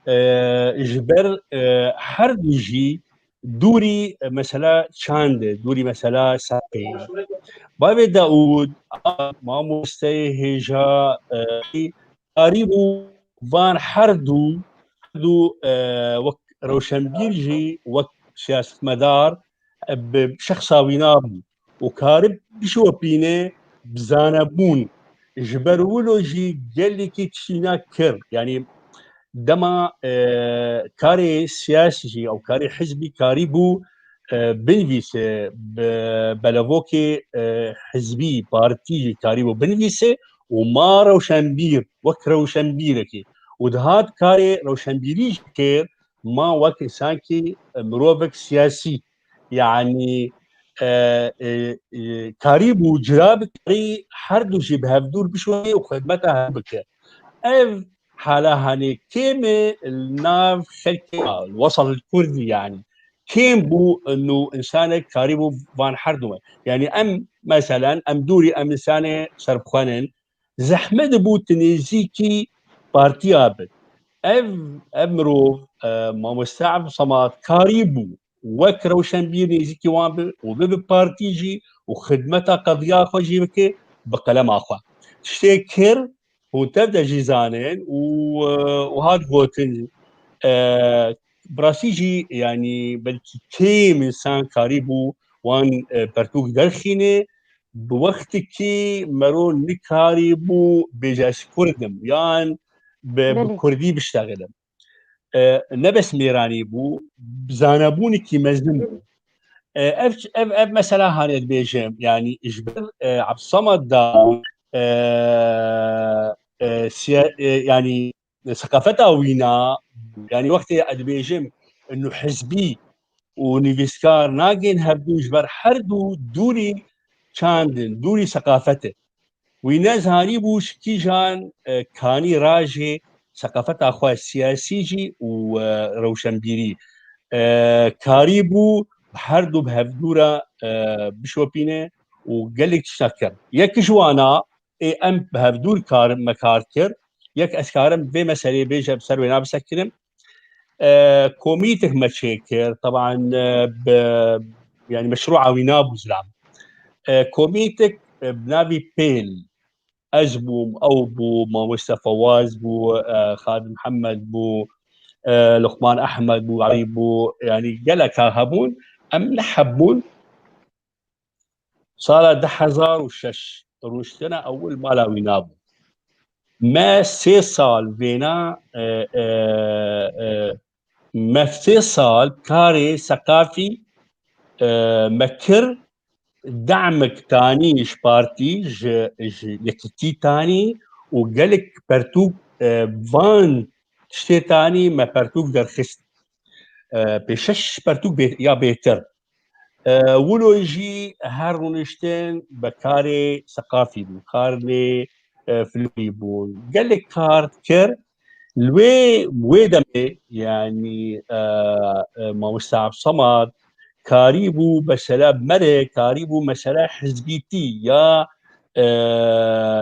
E, ji ber, e, her du jî dûrî, e, mesela çand e, dûrî mesela saqê ye. Bavê Daûd, a, mamosteyê hêja, e, karîbû van her du, her du, e, wek rewşenbîr jî, wek siyasetmedar, e, bi şexsa wîna bû û karib bişopîne bi zanebûn. Ji ber wilo jî gelekî tiştîna kir. Yanî dema, e, karê siyasî jî ew karê hizbî karîbû, e, binivîse, bi belevokê, e, hizbî, partî jî karîbû binivîse û ma rewşenbîr, wek rewşenbîrekî û dihat karê rewşenbîrî jî kir, ma wek insankî, e, mirovek siyasî. Yanî, e, e, e, karîbû cira bikarî her du jî bi hevdûr bişonê û xidmeta hev bike. Ev hala hanê kêm e li nav xelkê, wesat li kurdî yanî. Kêm bû nû insanek karîbû van her du. Yanî em, meselen, em dûrî em insanê serbixwenin, zehmet bû tu nêzîkî partiya bin. Ev, ev mirov, e, mamoste Evsamad karîbû wek rewşenbîr nêzîkî wan bi û bibe partî jî û xidmeta qediya xwe jî bike bi qelema xwe. Tiştê kir, hûn tev de jî zanin û, e, û hat gotin, e, bi rastî jî, yanî belkî kêm insan karîbû wan, e, pertûk derxîne, bi wextekî mero nikarîbû bêje ez kurd im yan bi, bi Belê. kurdî biştexilim. E, ne bes mêranî bû, zanebûnekî mezin bû. E, ev, ev, ev mesela hanê dibêjim, yanî ji ber, e, Evsamad da, e, e, siya-, e, yanî seqafeta wîna, yanî wextê ez dibêjim inu hizbî û nivîskar nagên hevdû ji ber her du dûrî çand in, dûrî seqafet in. Wî nezanîbû ji kîjan, e, kanî rajê seqafeta xwe siyasî jî û, e, rewşenbîrî, e, karîbû bi her du bi hevdû re, e, bişopîne û gelek tişta kir. Yek ji wana ê em bi hevdûr kar, me kar kir. Yek ez karim vê meseleyê bêje bi ser wêna bisekinim. E, komîtek me çêkir, teban, e, bi, yanî meşrûa wî nabû zilam. E, komîtek, e, bi navî Pêl, ez bûm, ew bû, Mamoste Fewaz bû, e, Xalid Mihemed bû, e, Luqman Ehmed bû, Elî bû, yanî geleka hebûn, em nehebûn. Sala du hezar û şeş rûniştina ewil mala wî nabû. Me sê sal vêna, e, e, e, me sê sal karê seqafî, e, me kir, demek tanî ji partî, ji, ji yekitî tanî û gelek pertûk, e, van tiştê tanî me pertûk derxist. E, pê şeş pertûk bê-, ya bêtir. E, wilo jî her rûniştin bi karê seqafî bûn, karê, e, filmî bûn. Gelek kar dikir. Li wê, wê demê, yanî, e, e, Mamoste Evsamad karîbû mesela mere, karîbû mesela hizbîtî ya, e,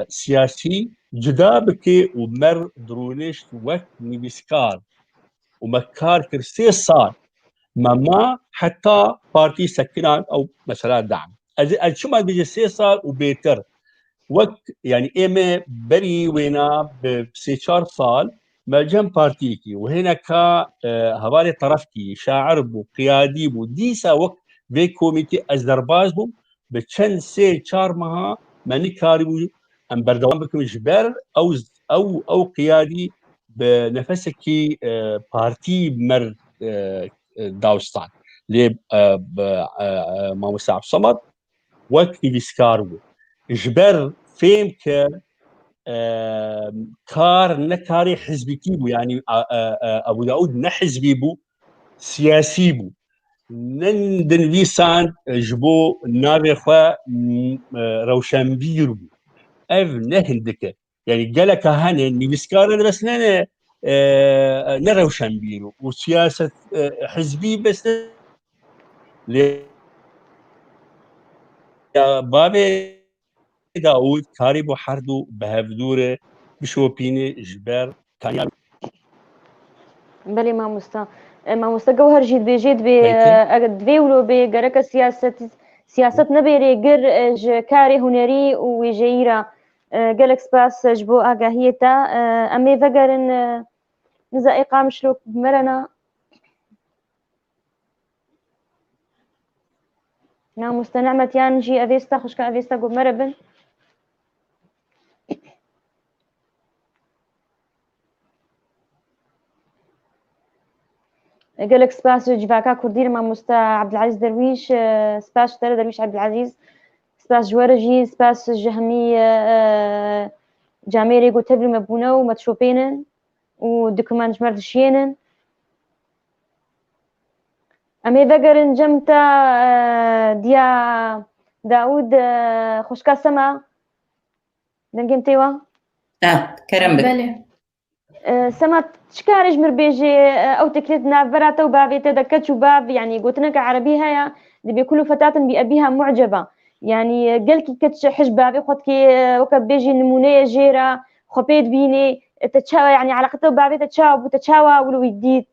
siyasî cuda bike û mer dirûnişt wek nivîskar. û me kar kir sê sal. Me ma heta partî sekinan ew mesela dam. Ez, ez çima dibêje sê sal û bêtir? Wek, yanî ê me berî wêna bi sê çar sal me cem partiyekî û hêneka, e, hevalê terefkî, şair bû, qiyadî bû. Dîsa wek vê komîtê ez derbaz bûm, bi çend sê çar meha me nikaribû em berdewam bikin ji ber ew, ew, ew qiyadî bi nefesekî, e, partî mer, e, e, dawistan. Lê, e, bi, e, e, Mamoste Abdulsamad wek nivîskar bû. Ji ber fêm kir, e, kar ne karê hizbîkî bû, yanî, e, e, e, Ebû Dawûd ne hizbî bû, siyasî bû. Ne dinivîsand ji bo navê xwe, m, e, rewşenbîr bû. Ev ne hindik e. Yanî geleka hene nivîskar in bes ne, ne, e, ne rewşenbîr û siyaset, e, hizbî bes ne. Lê ya bavê Dawûd karî bû her du bi hevdû re bişopîne ji ber kaniya. Belê mamosta. E, mamosta Gewher jî dibêjê dibê, Peki. E, eger divê wilo bê, gereke siyaset, siyaset nebe rêgir, e, ji karê hunerî û wêjeyî re. E, gelek spas ji bo agahiyê te. E, em ê vegerin, e, niza ê Qamişlo bi me re na. Mamoste Nehmet yan jî Evêsta, xwişka Evêsta got mere bin. Gelek spas ji civaka Kurdî re, mamoste Abdulaziz Derwîş, e, spas ji te re Derwîş Abdulaziz, spas ji we re jî, spas ji hemî, e, e, camêrê ku tevlî me bûne û me dişopênin û dikiman ji me re dişiyênin. Em ê vegerin cem te, e, diya Dawûd, e, xwişka Sema. Dengê min tê we? Ha, kerem bik. Belê. E, Sema, çi karê ji mir bêjê, e, ew tikê di navbera te û bavê te de keç û bav, yanî gotineke erebî heye, dibê kullu fetatin bi ebiha mu'ceba. Yanî, e, gelkî keç hej bavê xwe dikê, e, weke bêjî nimûneyê jê re, xwe pê dibînê, e, te çawa, yanî eleqe te û bavê te çawa bû, te çawa wilo wî dît?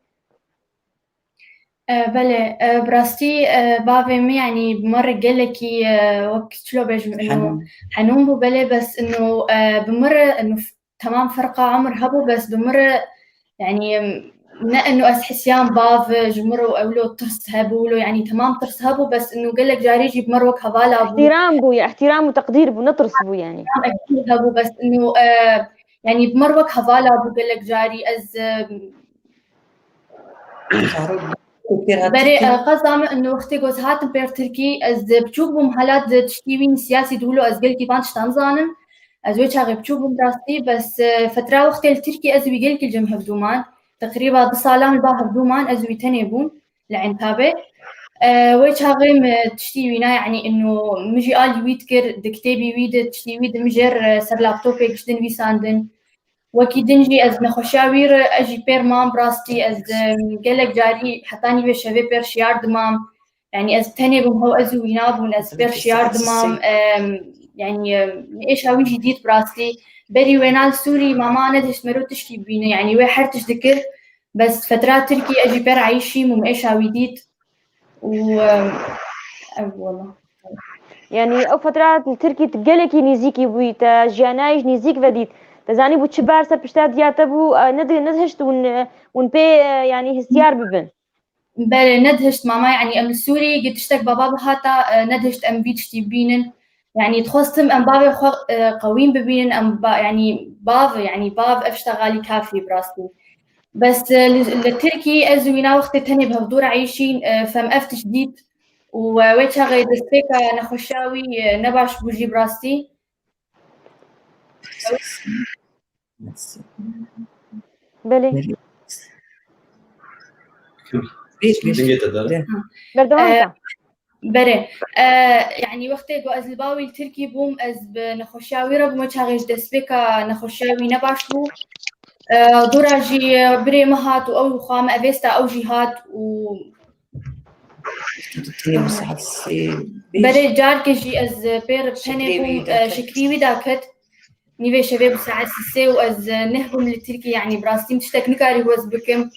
E, belê, e, bi rastî, e, bavê min, yanî bi mir gelekî, e, wek çilo bêjim, ino Henûn. Henûn bû, belê, bes ino, e, bi mir, ino f-, temam ferqa umr hebû, bes bi mir, yanî, em, ne ino ez hisiyan bav ji mir û ewlo tirs hebû, wilo, yanî temam tirs hebû, bes ino gelek carî jî bi mir wek hevala bû. Îhtîram bû, ya îhtîram û teqdîr bû, ne tirs bû yanî. Îhtîram ekîd hebû, bes ino, e, yanî bi mir wek hevala bû gelek carî ez, e, Berê, e, qeza min ino wextê ku ez hatim pêr Tirkî, ez biçûk bûm, hela di tiştî wî siyasî di wilo ez gelkî van tiştan zanim. Ez wê çaxê biçûk bûm rastî, bes, e, fetra wextê li Tirkî ez wî gelkî li cem hevdû man. Teqrîba du salan li ba hevdû man ez wî tenê bûm li Entabê. E, wê çaxê min tiştî wîna, yanî ino min jî alî wî dikir, di kitêbî wî de tiştî wî de min jêr, e, ser laptopê giştin nivîsandin. Wekî din jî ez nexweşiya wî re ez jî pêr mam, bi rastî ez, em, gelek carî heta nîvê şevê pêr şiyar dimam. Yanî ez tenê bûm, hew ez û wî nabûn, ez pêr şiyar dimam. Em, yanî, em, êşa wî jî dît bi rastî. Berî wêna li Sûrî mama nedihişt mero tişkî bibîne. Yanî wê her tişt dikir. Bes fetra Tirkî ez jî pêr eyşîm û min êşa wî dît. Û, em, ev wela. Yanî ew fetra li Tirkî tu gelekî nêzîkî bûyî, te jiyanayê ji nêzîk vedît. Te zanîbû çi bar ser pişta diya te bû, e, nedi-, nedihişt hûn, e, hûn pê, e, yanî hestiyar bibin. Belê, nedihişt mama, yanî em li Sûrî gi tiştek baba bihata, e, nedihişt em vî tiştî bibînin. Yanî dixwestim em bavê xwe, e, qewîn bibînin, em ba-, yanî bav, yanî bav ev şta xalî kafî bi rastî. Bes, e, li, li Tirkî ez û wîna wextê tenê bi hevdû re eyşîn, e, fem ev tişt dît û, e, wê çaxê destpêka nexweşiya wî, e, ne baş bû jî bi rastî. Belê. Bêj, bêj. Dengê te dere. Berdewam E, bike. Berê, e, yanî wextê ku ez li ba wî li Tirkî bûm, ez bi nexweşiya wî re bûme, çaxê ji destpêka nexweşiya wî ne baş bû. E, dora jî, e, birê min hat û ew xwe me evêsta, ew jî hat û Tenê bû saet sê, bêj. Berê carkê jî ez pêr tenê Şekrê bûm, wî e, daket. Şekrî wî daket. Nîvê şevê bi saet sê û ez, e, neh bûm li Tirkî, yanî bi rastî min tiştek nikarî wez bikim.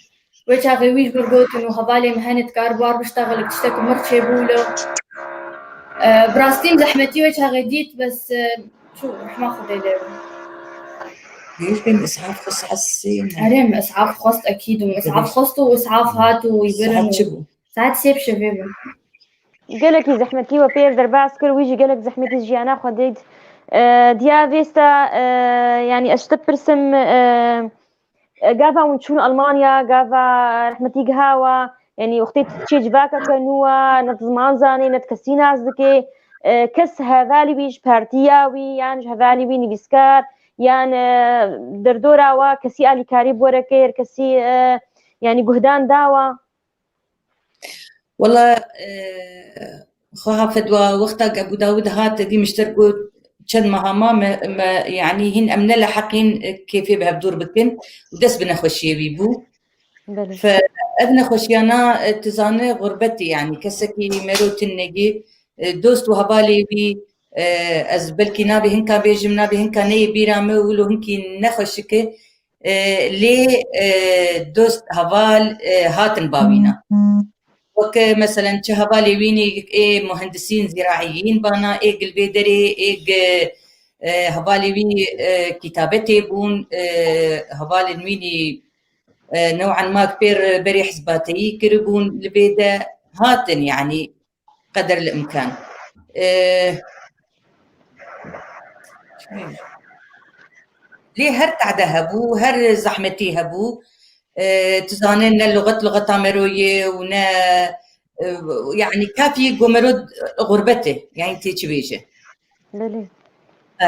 Wê çaxê wî ji min gotin û hevalê min hene dikar bar biştexilek tiştek mir çêbû lo. E, bi rastî min zehmetî wê çaxê dît, bes, e, çû rehma Xwedê lê bû. Bêjim, Îshaf xwest saet sê ne? Erê, min Îshaf xwest ekîd û Îshaf xwest û Îshaf hat û wî birin Saet çi û bû? Saet sê bi şevê bû. Gelekî zehmetî we pêr derbas kir, wî jî gelek zehmetî jiyana xwe dît. E, diya vêsta, e, yanî ez ji te pirsim, e, e, gava hûn çûn Almanya, gava rehmetî gihawa, yanî wextê tu diçê civaka ke nû wa, ne tu ziman zanê, ne tu kesî nas dikê, e, kes hevalî wî ji partiya wî, yan ji hevalî wî nivîskar, yan, e, derdora wa kesî alîkarî bi we re kir, kesî, e, yanî guhdan dawa? Wela, e, xweha fedwa wexta ke Ebû Dawud hat, dî min ji te got çend meha ma me, me, yanî hîn em ne li heqîn, e, kêfê bi hevdûr bikin û dest bi nexweşiyê wî bû. Belê. Fe, ev nexweşiyana, e, tu zanî xurbetê, yanî kesekî mero tune ye, e, dost û hevalê wî, e, ez belkî navê hinka bêjim, navê hinka neyê bîra me, wilo hinkî nexweşik e, e, lê, e, dost heval, e, hatin bavîna. Weke meselen çi hevalê wî nî ê muhendisîn zîraîyîn bana, ê gilvêderê, ê gi-, e, hevalê wî, e, kîtabetê bûn, e, hevalên wî nî, e, new'an ma pêr berê hizbateyî kiribûn li vê de hatin, yanî qeder li imkan. E, lê her tehde hebû, her zehmetî hebû. E, tu zanî ne luxet luxeta mero ye û ne, e, yanî kafî go mero xurbet e, yanî tê çi bêje. Belê. E,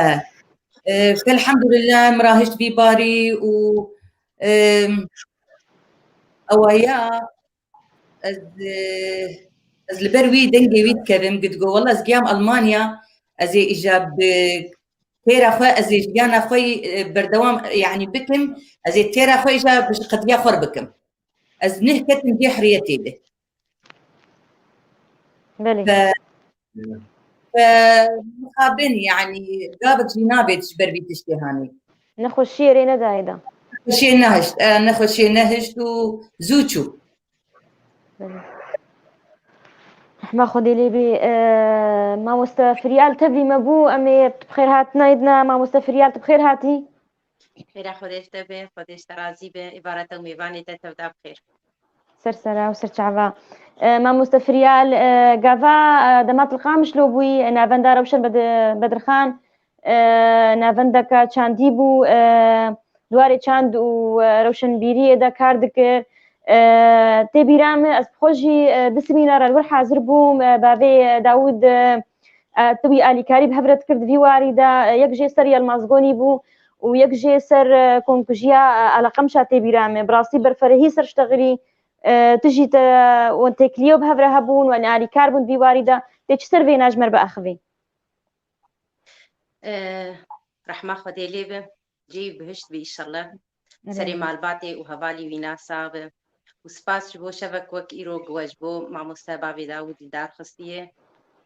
e, felhamdulillah, min rahişt vî barî û, e, ewa ya ez, e, ez li ber wî dengê wî dikevim, gidigo, wela ez giyam Almanya, ez ê îja bi têra xwe, ez ê jiyana xwe, e, berdewam, yanî bikim, ez ê têra xwe îja bi qediya xwe bikim. Ez neh ketim cê huriyetê de. Belê. Fe, fe mixabin, yanî gavik jî nabêt ji ber vî tiştê hanê. Nexweşiyê rê nedayê da. Nexweşiyê nehişt, e, nexweşiyê nehişt û zû çû. Belê. Rehma Xwedê lê bê. E, mamoste Firyal tevlî me bû, em ê tu bi xêr hatina yê dina. Mamoste Firyal, tu bi xêr hatî. Xêra Xwedê ji te be, Xwedê ji te razî be, îbareta û mêvanê te tevda bi xêr. Ser sera û ser çava. E, mamoste Firyal, e, gava, e, dema tu li Qamişlo bûyî, e, navenda Rewşen Bed-, Bedirxan, e, navendeke çandî bû, e, di warê çand û, e, rewşenbîriyê de kar dikir. E, tê bîra min, ez bi xwe jî, e, du semînara li wir hazir bûm, e, bavê, e, Dawûd, e, e, tu wî alîkarî bi hev re dikir di vî warî de, e, yek jê ser Yelmazgonî bû û yek jê ser, e, komkujiya, e, Eleqemşa tê bîra min. Bi rastî berferehî ser ştexilî, e, tu jî te, wan têkiliyê bi hev re hebûn, wan alîkar bûn di vî warî de. Tê çi ser vêna ji me re biaxivî? E, Rehma Xwedê lê be, cihê wî bihişt be înşallah. Serê malbatê û hevalî wî na sax be. Û spas ji bo şevek wek îro ku we ji bo mamoste bavê Dawûd li dar xistiye.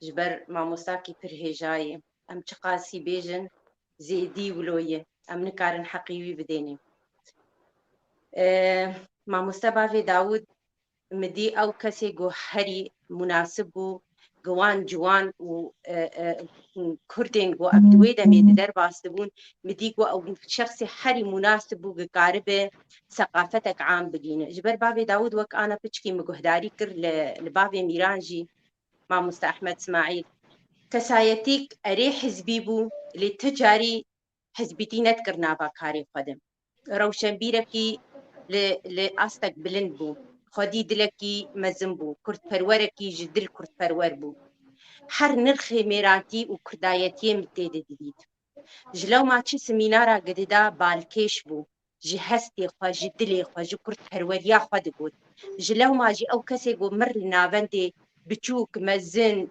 Ji ber mamostakî pir hêja ye. Em çiqasî bêjin, zêdî wilo ye. Em nikarin heqî wî bidênê. E, mamoste bavê Dawûd, min dî ew kesê ku herî munasib bû, ku wan ciwan û, e, e, kurdên ku em di wê demê di derbas dibûn, min dî ku ew şexsê herî munasib bû, ku karibe seqafetek am bigîne. Ji ber bavê Dawûd wek ana piçkî min guhdarî kir li, li bavê Mîran jî, mamoste Ehmed Smaîl. Kesayetîk erê hizbî bû, lê ti carî hizbîtî nedikir nava karê xwe de. Rewşenbîrekî li, li astek bilind bû. Xwedî dilekî mezin bû. Kurdperwerekî ji dil kurdperwer bû. Her nirxê mêrantî û kurdayetiyê min tê de didît. Ji lewma çi semînara gidida balkêş bû. Ji hestê xwe, ji dilê xwe, ji kurdperweriya xwe digot. Ji lewma jî ew kesê ku mir li navendê biçûk, mezin,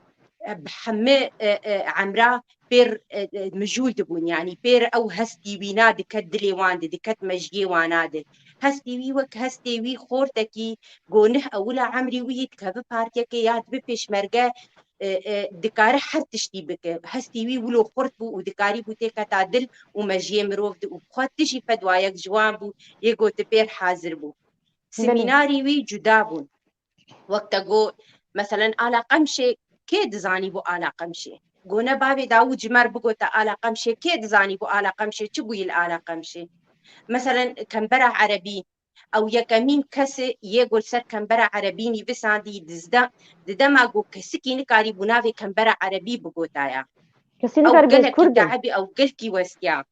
e, bi hemî, e, e, emra pêr, e, e, mijûl dibûn, yanî pêr ew hestî wîna diket dilê wan de, diket mejiyê wana de. Hestî wî wek hestê wî xortekî ku neh ewila emrî wî yê dikeve partiyekê ya dibe pêşmerge, e, e, dikare her tiştî bike. Hestî wî wilo xurt bû û dikarîbû têketa dil û mejiyê mirov de û bi xwe tu jî fedwayek ji wan bû, yê ku tu pêr hazir bû. Semînarî wî cuda bûn. Wek te got, meselen, Ala Qemşê kê dizanî bû Ala Qemşê? Gone bavê Dawûd ji me re bigota Ala Qemşê, kê dizanî bû Ala Qemşê, çi bûyî li Ala Qemşê? Meselen, Kembera Erebî, ew yekemîn kes e yê ku li ser Kembera Erebî nivîsandî, di zde-, di dema ku kesikî nikarîbû navê Kembera Erebî bigotaya. Kesî Ew nikarî bê gelekî Kurd e. teebî, ew gelkî westiya.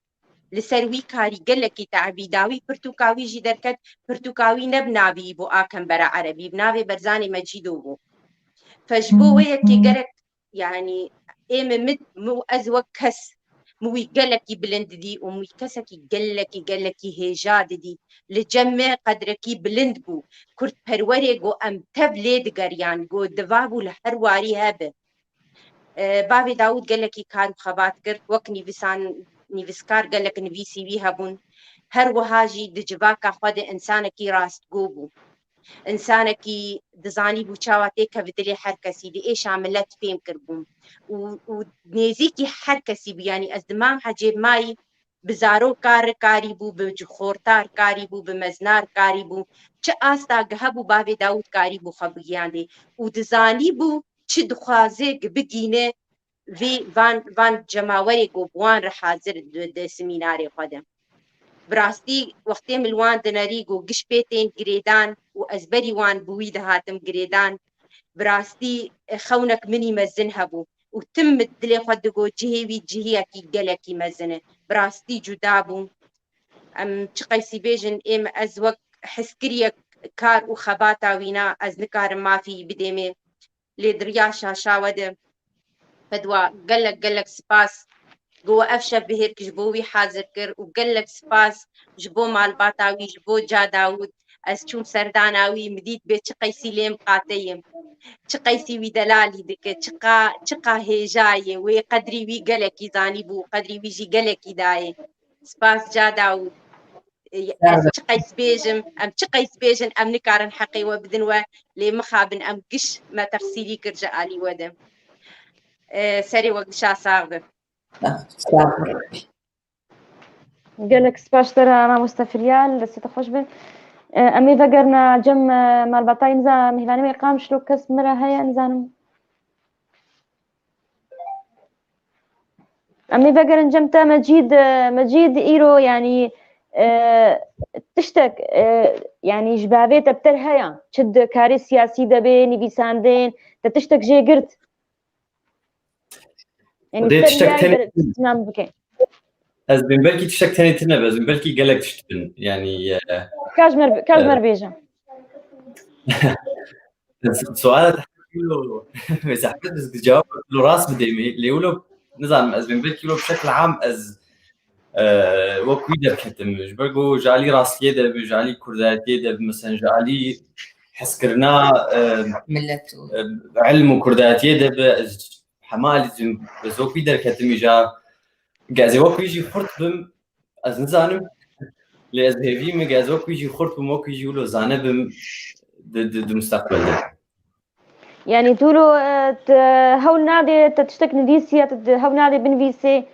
Li ser wî karî gelekî teebî, dawî pirtûka wî jî derket, pirtûka wî ne bi navî bû a Kembera Erebî, bi navê Berzanê Mecîdo bû. Fe ji bo wê yekê gerek, yanî, ê min, min, min û ez wek kes, min wî gelekî bilind dî û min wî kesekî gelekî, gelekî hêja didî. Li cem me qedrekî bilind bû. Kurdperwerê got em tev lê digeriyan, got diva bû li her warî hebe. E, Bavê Dawûd gelekî kar û xebat kir, wek nivîsan-, nivîskar gelek nivîsî wî hebûn. Her wiha jî di civaka xwe de însanekî rastgo bû. Însanekî dizanîbû çawa têkeve dilê her kesî, di êşa milet fêm kiribû. Û, û nêzîkî her kesî bû, yanî ez dimam hecê mayî, bi zaroka re karîbû, bi xorta re karîbû, bi mezina re karîbû. Çi asta gi hebû, Bavê Dawûd karîbû xwe bigiyandê. Û dizanîbû çi dixwaze gi bigîne vê van, van cemawerê ku bi wan re hazir di, di semînarê xwe de. Bi rastî wextê min li wan dinerî ku giş pê tên girêdan û ez berî wan bi wî dihatim girêdan. Bi rastî xewnek minî mezin hebû û tim min dilê xwe digot cihê wî cihiyekî gelekî mezin e. Bi rastî cuda bû. Em çi qeysî bêjin, êm ez wek hizkiriyek kar û xebata wîna ez nikarim mafî bidêmê. Lê di riya şaşa we de fedwa gelek gelek spas. Go we ev şevbihêrk ji bo wî hazir kir û gelek spas ji bo malbata wî, ji bo Ca Dawûd. Ez çûm serdana wî, min dît bê çi qeysî lêm qate ye. Çi qeysî wî delalî dike, çiqa, çiqa hêja ye, wê qedrî wî gelekî zanîbû, qedrî wî jî gelekî dayê. Spas Ca Dawûd. E, ez çi qeys bêjim, em çi qeys bêjin, em nikarin heqê we bidin we, lê mixabin em giş me texsîrî kir ji alî we de. E, serê we gişa sax be. Sax be. Gelek spas te re, mamoste Firyal, destê te xweş be. E, em ê vegerina cem, e, malbatayê niza, mihvanê me Qamişlo kes me re heye, nizanim. Em ê vegerin cem te Mecîd, e, Mecîd îro, yanî, e, tiştek, e, yanî ji bavê te bi te re heya, çi di karê siyasî de bê, nivîsandin, te tiştek jê girt? Yanî Xwedê ser tiştek vîyayî tenê de îhtimam bike. Ez bin belkî tiştek tenê tune be, ez bin belkî gelek tişt bin. Yanî, e, Ka ji me re, ka ji me re e, bêje. Suala te wilo, wê zehmet ez cewab wilo rast bidêmê. Lê wilo, nizanim, ez bin belkî wilo bi şekil am ez, e, wek wî derketim. Ji ber ku ji alî rastiyê de bi, ji alî kurdayetiyê de bi, mesela ji alî hezkirina, e, Millet û e, ilm û kurdayetiyê de bi, ez hema alî jim, ez wek wî derketim îja. Ge ez ê wek wî jî xurt bim, ez nizanim. Lê ez hêvî min, ge ez wek wî jî xurt bim, wek wî jî wilo zane bim di, di, di mustaqbel de. Yanî tu lo, e, te hewl nadê, te tiştek nivîsiye, te hewl nadê binivîsê?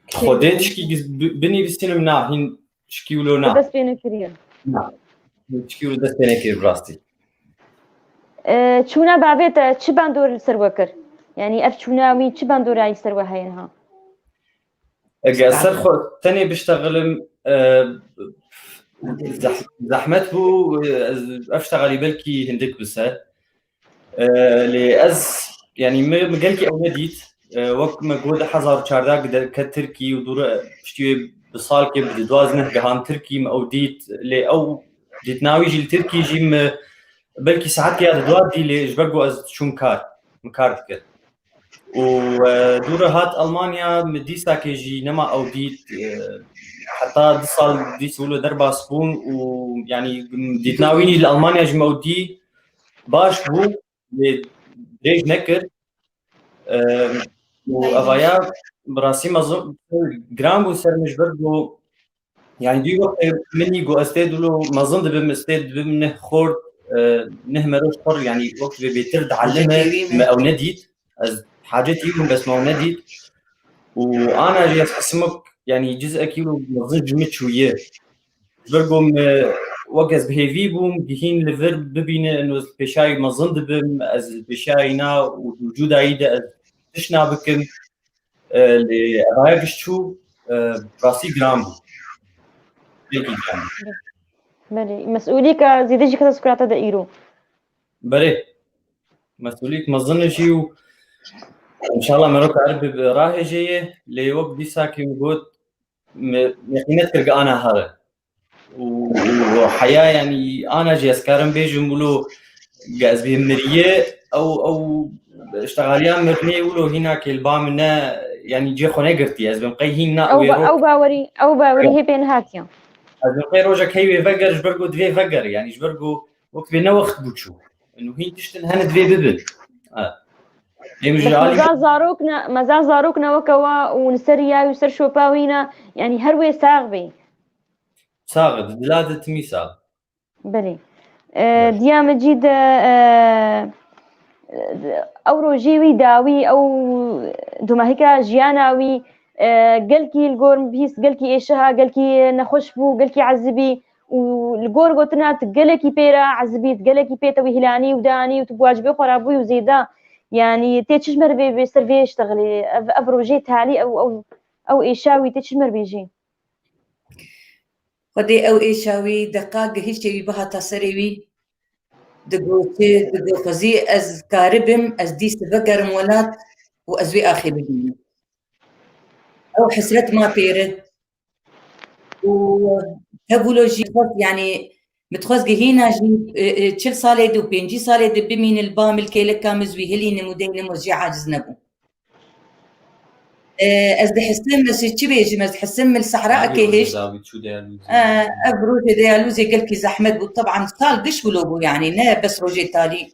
Xwedê tişkî giz-, bi-, binivîsînim na, hîn tişkî wilo na. Te dest pê nekiriye? Na. Hîn tişkî wilo dest pê nekir bi rastî. E, çûna bavê te çi bandor li ser we kir? Yanî ev çûna wî çi bandorayî ser we heye niha? Eger ser xwe tenê biştexilim, e, zeh-, zehmet bû, e, ez ev ştexelî belkî hindik bi ser. E, lê ez, yanî min, min gelkî ew nedît. E, wek me got, du hezar û çardeh derket Tirkî û dûre piştî wê bi salkê bi didwaz neh gehan Tirkî me ew dît. Lê ew dîtina wî jî li Tirkî jî me belkî saetke ya didwar dî, lê ji ber ku ez diçûm kar, min kar dikir. Û, e, dû re hat Almanya, min dîsakê jî nema ew dît, e, heta du sal dîs wilo derbas bûn û, yanî, dîtina wî jî li Almanya jî me ew dî baş bû, lê dirêj nekir. E, û evaya bi rastî mezin giran bû ser min ji ber ku Yanî dû wextê min î got ez tê dilo mezin dibim, ez tê dibim neh xort, e, neh meroj xor, yanî wek vê bêtir dielime, me ew nedît. Ez hacetî bûm, bes me ew nedît. Û ana jî ez hisimok, yanî cizekî û mezin ji min çûye. Ji ber ku me, wek ez bi hêvî bûm, gihîn li vir bibîne, eno ez li pêşayî mezin dibim, ez li pêşayî na û di wicûdayî de ez tişt nabikim. E, lê evaya giş çû, e, rastî giran bû. Gelekî giran bû. Belê. Mesûlîka zêde jî kete sukura te de îro. Belê. Mesûlîk mezin e jî û înşallah mero kar bi, bi rahêjê ye. Lê wek dîsa kî min got, me, me qîmet kir gi ana here. Û, û heya, yanî, ana jî ez karim bêjim wilo ge ez bê miriye, ew, ew ştexaliya mirinê wilo hîna kêlba min ne, yanî, cê xwe negirtiye. Ez bim qey hîn na Ew, wê ba- rok. ew bawerî, ew bawerî hê pê nehatiye. Ez bim qey rojek hey wê veger, ji ber ku divê veger, yanî, ji ber ku wek bê ne wext bû çû. Û hîn tiştin hene divê bibin. Ha. Em ji Bes alî mezal zarok ne, mezal zarok ne weke wa û li ser ya û ser şopa wî ne, yanî her wê sax bê. Sax e, di dila de timî sax. Belê. E, Diya Mecîd, e, ew rojê wî dawî, ew dumahika jiyana wî, e, gelkî li gor min bihîst, gelkî êşiha, gelkî nexweş bû, gelkî ezibî û li gor gotina tu gelekî pê re ezibî, tu gelekî pê te wî hilanî û danî û tu bi wacibê xwe re bûyî û zêde. Yanî tê çi ji me re bê, bê ser vê ştexilê? Ev, ev rojê talî ew, ew, ew êşa wî tê çi ji me re bêjî? Xwedê ew êşa wî deqa gihiştê wî bihata serê wî, digot, digot, xwezî ez karibim, ez dîs vegerim welat û ez wê axê bibînim. Ew hesret ma pêre. Û hevûlo jî xwest, yanî, min dixwest gihîna jî, e, e, çil salê de û pêncî salê de bimînin li ba min, li kêleka min, ez wî hilînim û deynim û jê aciz nebûm. E, ez dihisim, ez çi bêjim, ez dihisim min li sehra kêhiş. E, ev rojê deyalûzê gelkî zehmet bû. Teban sal giş wilo bû, yanî ne bes rojê talî.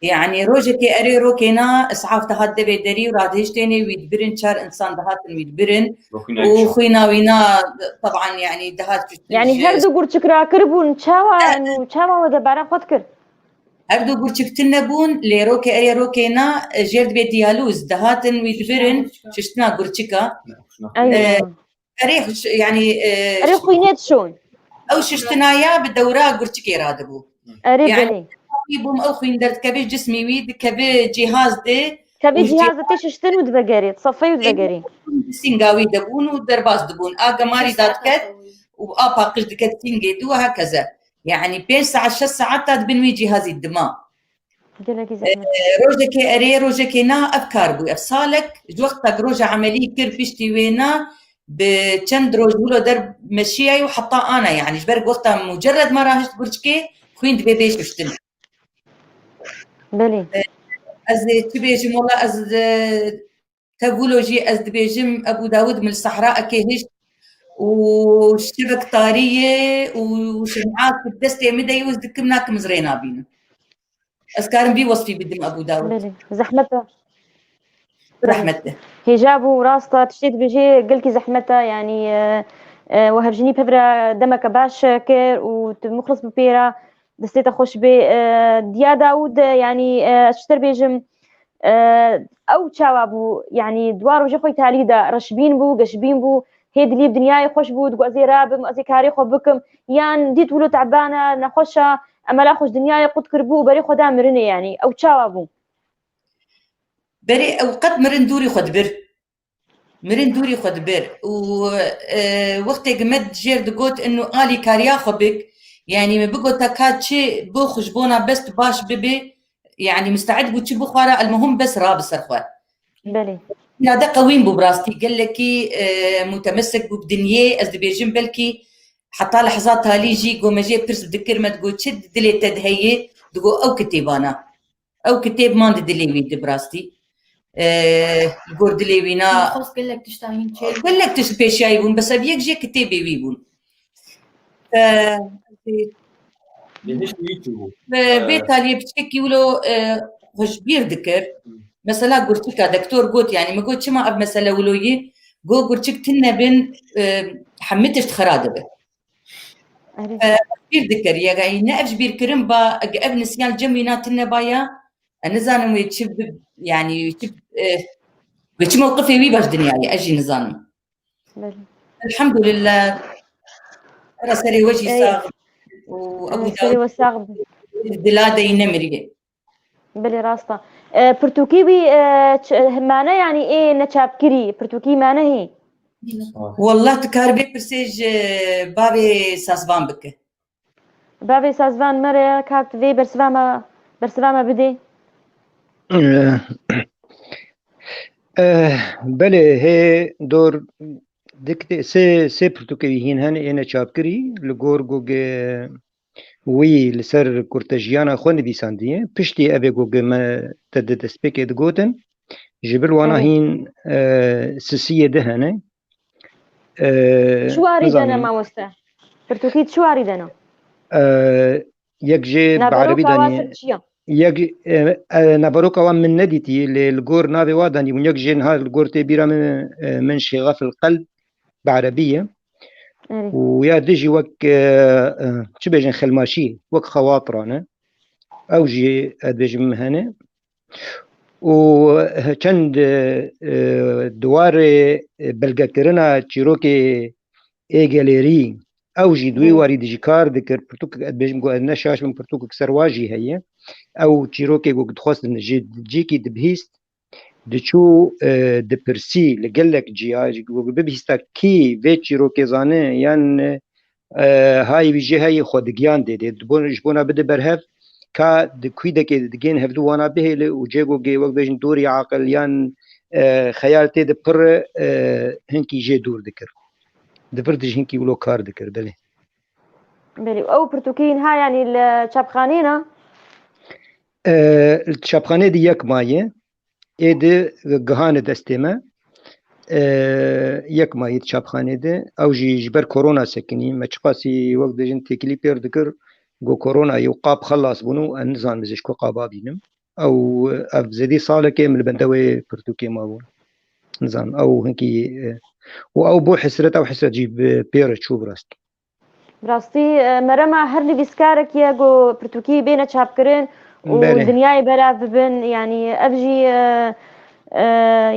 Yanî rojekê erê rokê na, isaf dihat devê derî û radihiştênê wî dibirin, çar insan dihatin wî dibirin. Û xwîna wî na, teban, yanî dihat. Yanî her du gurçik rakir bûn, çawa, nû, çawa we debara xwe dikir? Her du gurçik tune bûn, lê rokê erê rokê na, jêr dibê diyalûz. Dihatin wî dibirin, şiştina gurçika. Erê, yanî, e, Erê xwînê dişon. Ew şiştina ya bi dewra gurçikê radibû. Erê, belê. Wî bûm ew xwîn derdikeve cismî wî, dikeve cîhaz de. Kevê cîhaz de tê şiştin û divegerê, sefey û divegerê. Sînga wî de bûn û derbas dibûn. A gemarî dadiket û a paqij diket sîngê dû, hekeze. Yanî pênc saet, şeş saet ta dibin wî cîhazî dima. Gelekî zehmet. Rojekê erê, rojekê na, ev kar bû. Ev salek, ji wexta ku roja emelî kir, piştî wê na, bi çend roj wilo der meşiyayî û heta ana, yanî ji ber wexta mucerred me rahişt gurçikê, xwîn dibê bê şiştin. Belê. Ez ê çi bêjim, wela ez, e, Tevûlo jî ez dibêjim, Ebû Dawud min li sehra ekê hişt û şevek tarî ye û şem'a ku destê min de ye, ez dikim nakim, ez rê nabînim. Ez karim vî wesfî bidim Ebû Dawud. Belê. Zehmet e. Zehmet e. Hêja bû, rast e, tiştê dibêjê gelkî zehmet e, yanî, e, e, we hevjinî pevre demeke baş kir û tu muxlis bi pê re. Destê te xweş bê. E, Diya Dawûd, e, yanî, e, ez çi te bêjim, e, ew çawa bû, yanî, di wan rojê xwe talî de reşbîn bû, geşbîn bû, hê dilî bi dinyayê xweş bû, digot, "Ez ê rabim, ez ê karê xwe bikim." Yan dît wilo teban e, nexweş e, emela xwe ji dinyayê qut kiribû û berê xwe da mirinê, yanî, ew çawa bû? Berê ew qet mirin dûrî xwe dibir. Mirin dûrî xwe dibir û, e, wextê ku me jêr digot, inu alîkariya xwe bik, yanî me bigota ka çi bo xwe ji bona bes tu baş bibe, yanî misteid bû çi bixwara, elmuhim bes rabi ser xwe. Belê. Îrade qewîn bû bi rastî, gelekî, e, mutemesik bû bi dinyê, ez dibêjim belkî heta lehza talî jî ku me jê pirs dikir, me digot, "Çi di dilê te de heye?" Digot, "Ew kitêbana." Ew kitêb man di dilê wî de bi rastî. E, gor dilê wî na. Nexweş gelek tişta hîn çêbû. Gelek tişt pêşiyayî bûn, bes ev yek jê kitêbê wî bûn. E, Bihişt wî çi bû? Ve vê taliyê piçekî wilo, e, xwe ji bîr dikir. Mesela gurçika, doktor got, yanî, min got, "Çima ev mesele wilo yî?" Got, "Gurçik tune bin, e, hemî tişt xira dibe." Erê. E, bîr dikir, ya, ne ev ji bîr kirin ba, ege ev nisiyan cem wî na tune ba ya, e, nizanim wê çi bi, yanî, çi, e, wê çi mewqifê wî ba ji dinyayê, ez jî nizanim. Belê. Elhamdulillah. Era serê we jî sax û Ebû Dawud serê we sax bin. Dila de yî nemiriye. Belê, rast e. E, pirtûkî wî, e, ç-, mane, yanî ê neçapkirî, pirtûkî mane hê? Wallah, tu kar vê pirsê ji bavê Sazvan bike. Bavê Sazvan, mere kar tu vê bersiva me, bersiva me bidê. Eh, eh, belê, hê dor dik tê, sê, sê pirtûkê wî hîn hene, êne çapkirî, li gor Google wî li ser kurtejiyana xwe nivîsandiye. Piştî evê ku me te di destpêkê digotin, ji bil wana Evet. hîn, e, sisiyê di hene. E, Çi warî de ne, nizanim. Mamoste? Pirtûkî çi warî de ne? E, yek jê bi Naveroka erebî wa danî, ser çi ya? Yek, e, e, naveroka wan min nedîtî, lê li gor navê wa danî bûn. Yek jê niha li gor tê bîra min, e, Min Şêxef el Qelb, bi erebî ye. Erê. Û ya din jî wek, e, e, çi bêjin, xelmaşî, wek xewatira ne. Ew jî, ez dibêjim, hene. Û, e, çend, e, e, di warê, e, belgekirina çîrokê ê gelêrî, ew jî di wî Hı. warî de jî kar dikir, pirtûkek, ez dibêjim ku ez ne şaş bim, pirtûkek ser wa jî heye. Ew çîrokê ku dixwestin ji cîkî dibihîst, diçû, e, dipirsî li gelek ciya, ji ku bibihîsta kî vê çîrokê zane yan, e, hayê wî jê heye xwe digiyandê dê. Ji bona, ji bona bide berhev, ka di kwîdekê digên hevdû wana bihêle û cê ku gê wek bêjin dorî aqil yan, e, xeyal tê de pir, e, hinkî jê dûr dikir. Di vir de jî hinkî wilo kar dikir, belê. Belê. Ew pirtûkê niha, yanî li çapxaneyê ne? E, li çapxaneyê de yek maye. Ê di gihane destê me. E, yek maye di çapxanê de. Ew jî ji ber korona sekinî. Me çiqasî wek dibêjin têkilî pêr dikir. Got korona ye û qab xelas bûn û ez nizanim ez ê ji ku qaba bînim. Ew, ev zêdî salekê min li benda wê pirtûkê mabû. Nizanim, ew hinkî, e, û ew bû hesret, ew hesret jî bi pêre çû bi rastî. Bi rastî, e, merema her nivîskarek ye ku pirtûkî bêne çapkirin û Belê. dinyayê belav bibin. Yanî ev jî, e, e,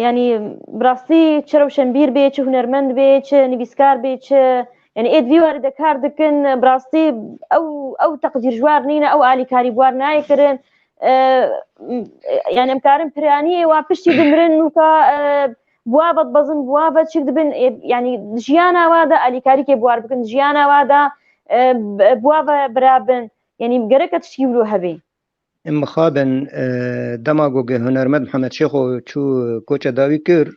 yanî bi rastî çi rewşenbîr bê, çi hunermend bê, çi nivîskar bê, çi, yanî ê di vî warî de kar dikin, bi rastî ew, ew teqdîr ji war nîne, ew alîkarî bi war nayê kirin. E, m-, yanî em karin piraniyê wa piştî dimirin nûka, e, bi wa ve dibezin, bi wa ve çik dibin, e, yanî di jiyana wa de alîkarîkê bi war bikin, di jiyana wa de, e, bi, bi wa ve birabin. Yanî gereke tiştî wilo hebê. Mixabin, e, dema ku ge hunermend Mihemed Şêxo çû koça dawî kir,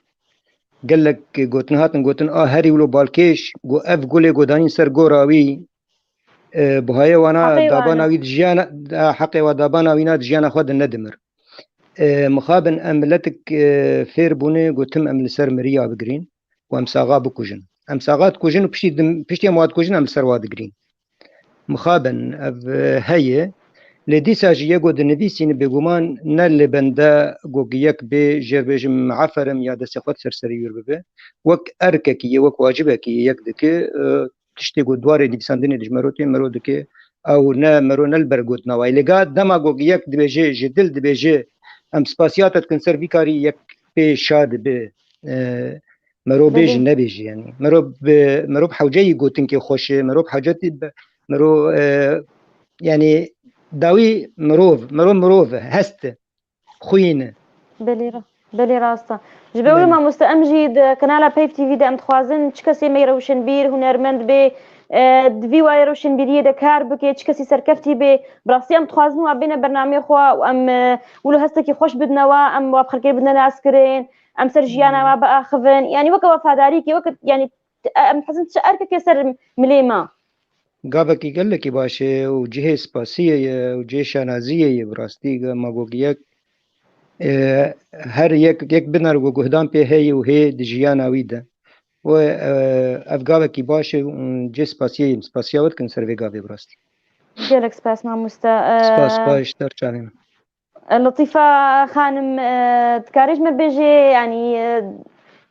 gelek gotin hatin gotin, a herî wilo balkêş, got ev gulê ku danîn ser gora wî, e, buhayê wana Heqê dabana wana. wî di jiyana, da, heqê wa dabana wî na di jiyana xwe de nedimir. E, mixabin em miletik, e, fêr bûne, gotim em li ser miriya bigirîn û em saxa bikujin. Em saxa dikujin û piştî dim-, piştî em wa dikujin, em li ser wa digirîn. Mixabin ev, e, heye. Lê dîsa jî yego dinivîsîne bêguman ne li bende gogiyek bê, jêr bêjim, aferim ya destê xwe di ser serî wir bibe. Wek erkekî ye, wek wacibekî ye, yek dike, e, tiştê ku di warê nivîsandinê de ji mero tê, mero dike, ew ne mero ne li ber gotina wayê. Lê ga dema ku yek dibêje, ji dil dibêje, em spasiya te dikin ser vî karî, yek pê şa dibe. E, mero bêje, Belê. nebêje yanî. Mero bi, mero bi hewceyî gotinkê xweş e, mero bi hewcetî bi, mero, e, yanî dawî mirov, mero mirov e, hest e. Xwîn e. Belê ra-, belê rast e. Ji ber wilo Belê. mamoste, em jî di kanala Peyv T V de em dixwazin çi kesê me rewşenbîr, hunermend bê, e, di vî warê rewşenbîriyê de kar bike, çi kesî serkeftî bê. Bi rastî em dixwazin wa bêne bernameyê xwe û em, e, wilo hestekî xweş bidine wa, em wa bi xelkê bidine naskirin, em ser jiyana wa biaxivin. Yanî weke wefadarîkê, weke, yanî, e, em dixwazin çi erkekê ser milê me. Gavekî gelekî baş e û cihê spasiyê ye û cihê şanaziyê ye bi rastî, ma gogiyek, e, her yek, yek biner ku guhdan pê heye û hê di jiyana wî de. Û, e, ev gavekî baş e û cihê spasiyê ye. Spasiya we dikin ser vê gavê bi rastî. Gelek spas mamoste. E, Spas, spas ji te re çavê min. Letîfa xanim, e, dikarê ji me bêjê, yanî, e,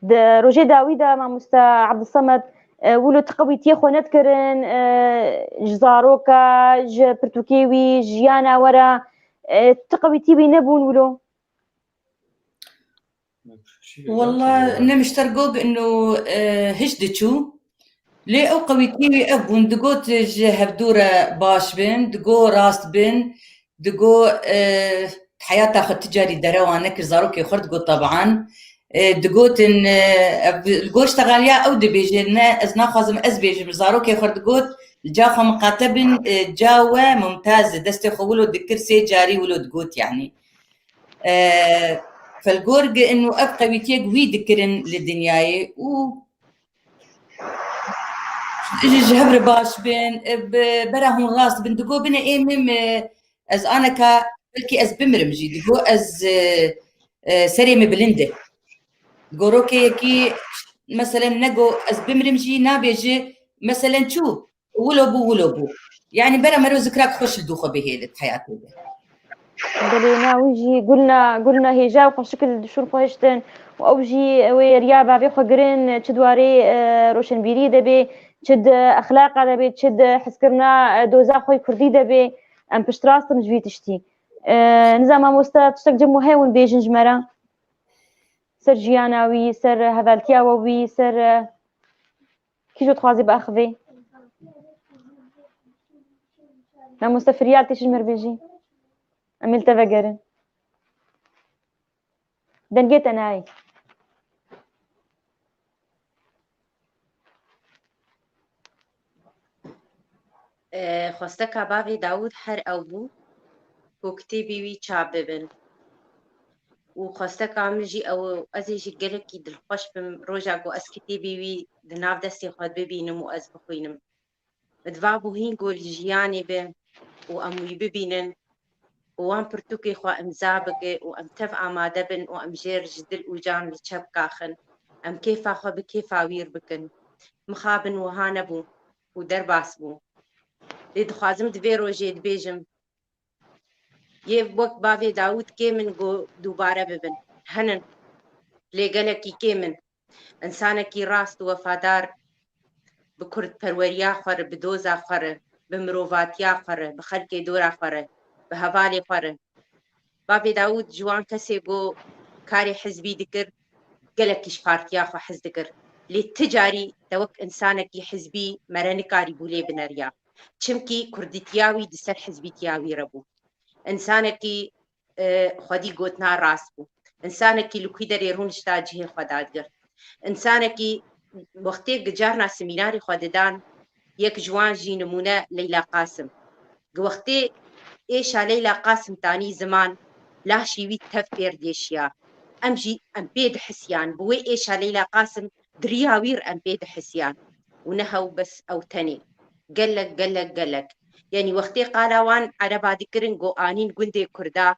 di rojê dawî de mamoste Abdulsamed, e, wilo ti qewîtiyê xwe nedikirin, e, ji zaroka, ji pirtûkê wî, ji jiyana we re, e, ti qewîtî wî nebûn wilo? Walla ne mişter gog inu, e, hiç diçû. Lê ew qewîtî wî ev bûn, digot ji hevdû re baş bin, digo rast bin, digo, e, heyata xwe ti carî derewa nekir, zarokê xwe digot taban. E, digotin, e, ev, li gor ştexaliya ew dibêje, ne, ez naxwazim ez bêjim, zarokê xwe digot, li ca xwe miqate bin, e, ca we mumtaz e, destê xwe wilo dikir, sê carî wilo digot, yanî. E, Felgor gi inu ev qewîtiyek wî dikirin li dinyayê û ji, ji hev re baş bin, e, bi, bera hûn rast bin, digo bine ê min, e, ez aneka, belkî ez bimirim jî, digo ez, e, e, serê min bilind e. Gorokê yekî, meselen, nego ez bimirim jî, nabêje, meselen, çû, wilo bû, wilo bû. Yanî bera mero zikrak xweş li dû xwe bihêlit heyatê de. Belê, na wî jî gulna, gulna hêja û xweşik li dişûn xwe hiştin û ew jî wê riya bavê xwe girin, çi di warê, e, roşenbîrî de bê, çi di exlaqa de bê, çi di hizkirina, e, doza xwe yê kurdî de bê. Em piştrast in ji vî tiştî. E, niza mamoste, tiştek cem heye hûn bêjin ji me re? Ser jiyana wî, ser hevaltiya we wî, ser, e, kî jî dixwazî biaxivê? Mamoste Firyal, tê ji me re bêjî. Em ê li te vegerin. Dengê te nayê. E, xwesteka bavê Dawûd her ew bû ku kitêbê wî çap bibin. Û xwesteka min jî ew, ez ê jî gelekî dilxweş bim roja ku ez kitêbê wî di nav destê xwe bibînim û ez bixwînim. Min divabû hîn ku li jiyanê be û em wî bibînin û wan pirtûkê xwe îmza bike û em tev amade bin û em jêr ji dil û can li çepka xin. Em kêfa xwe bi kêfa wîr bikin. Mixabin wiha nebû û derbas bû. Lê dixwazim di vê rojê dibêjim, yê wek bavê Dawûd kêm in ku dubare bibin. Henin. Lê gelekî kêm in. Însanekî rast û wefadar bi kurdperweriya xwe re, bi doza xwe re, bi mirovatiya xwe re, bi xelkê dora xwe re, bi hevalê xwe re. Bavê Dawûd ji wan kesê ku karê hizbî dikir, gelekî ji partiya xwe hez dikir. Lê ti carî te wek însanekî hizbî me re nikarîbû lê bineriya. Çimkî kurdîtiya wî di ser hizbîtiya wî re bû. Însanekî, e, xwedî gotina rast bû. Însanekî li kwî derê rûnişta cihê xwe dadigirt. Însanekî wextê gi carna semînarê xwe didan, yek ji wan jî nimûne Leyla Qasim. Gi wextê êşa Leyla Qasim tanî ziman, laşî wî tev pêr dêşiya. Em jî em pê dihisiyan. Bi wê êşa Leyla Qasim di riya wî re em pê dihisiyan. Û ne hew bes ew tenê. Gelek, gelek, gelek. Yanî wextê qala wan ereba dikirin ku anîn gundê kurda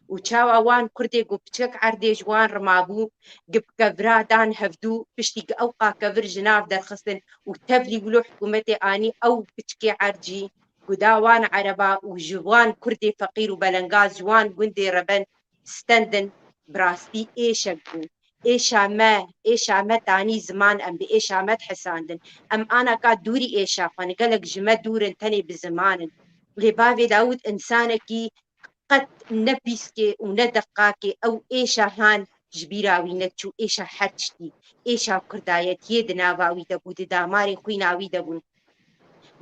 û çawa wan kurdê ku piçek erdê ji wan re mabû, gi bi kevira dan hevdû, piştî gi ew qa kevir ji nav derxistin û tevlî wilo hikûmetê anî ew piçkê erd jî ku da wan ereba û ji wan kurdê feqîr û belengaz ji wan gundê reben stendin, bi rastî êşek bû. Êşa me, êşa me tanî ziman, em bi êşa me dihesandin. Em anaka dûrî êşa xwe ne, gelek ji me dûr in, tenê bi ziman in. Lê bavê Dawûd însanekî qet ne pîskê û ne deqakê ew êşa han ji bîra wî neçû, êşa her tiştî, êşa kurdayetiyê di nava wî de bû, di damarê xwîna wî de bûn.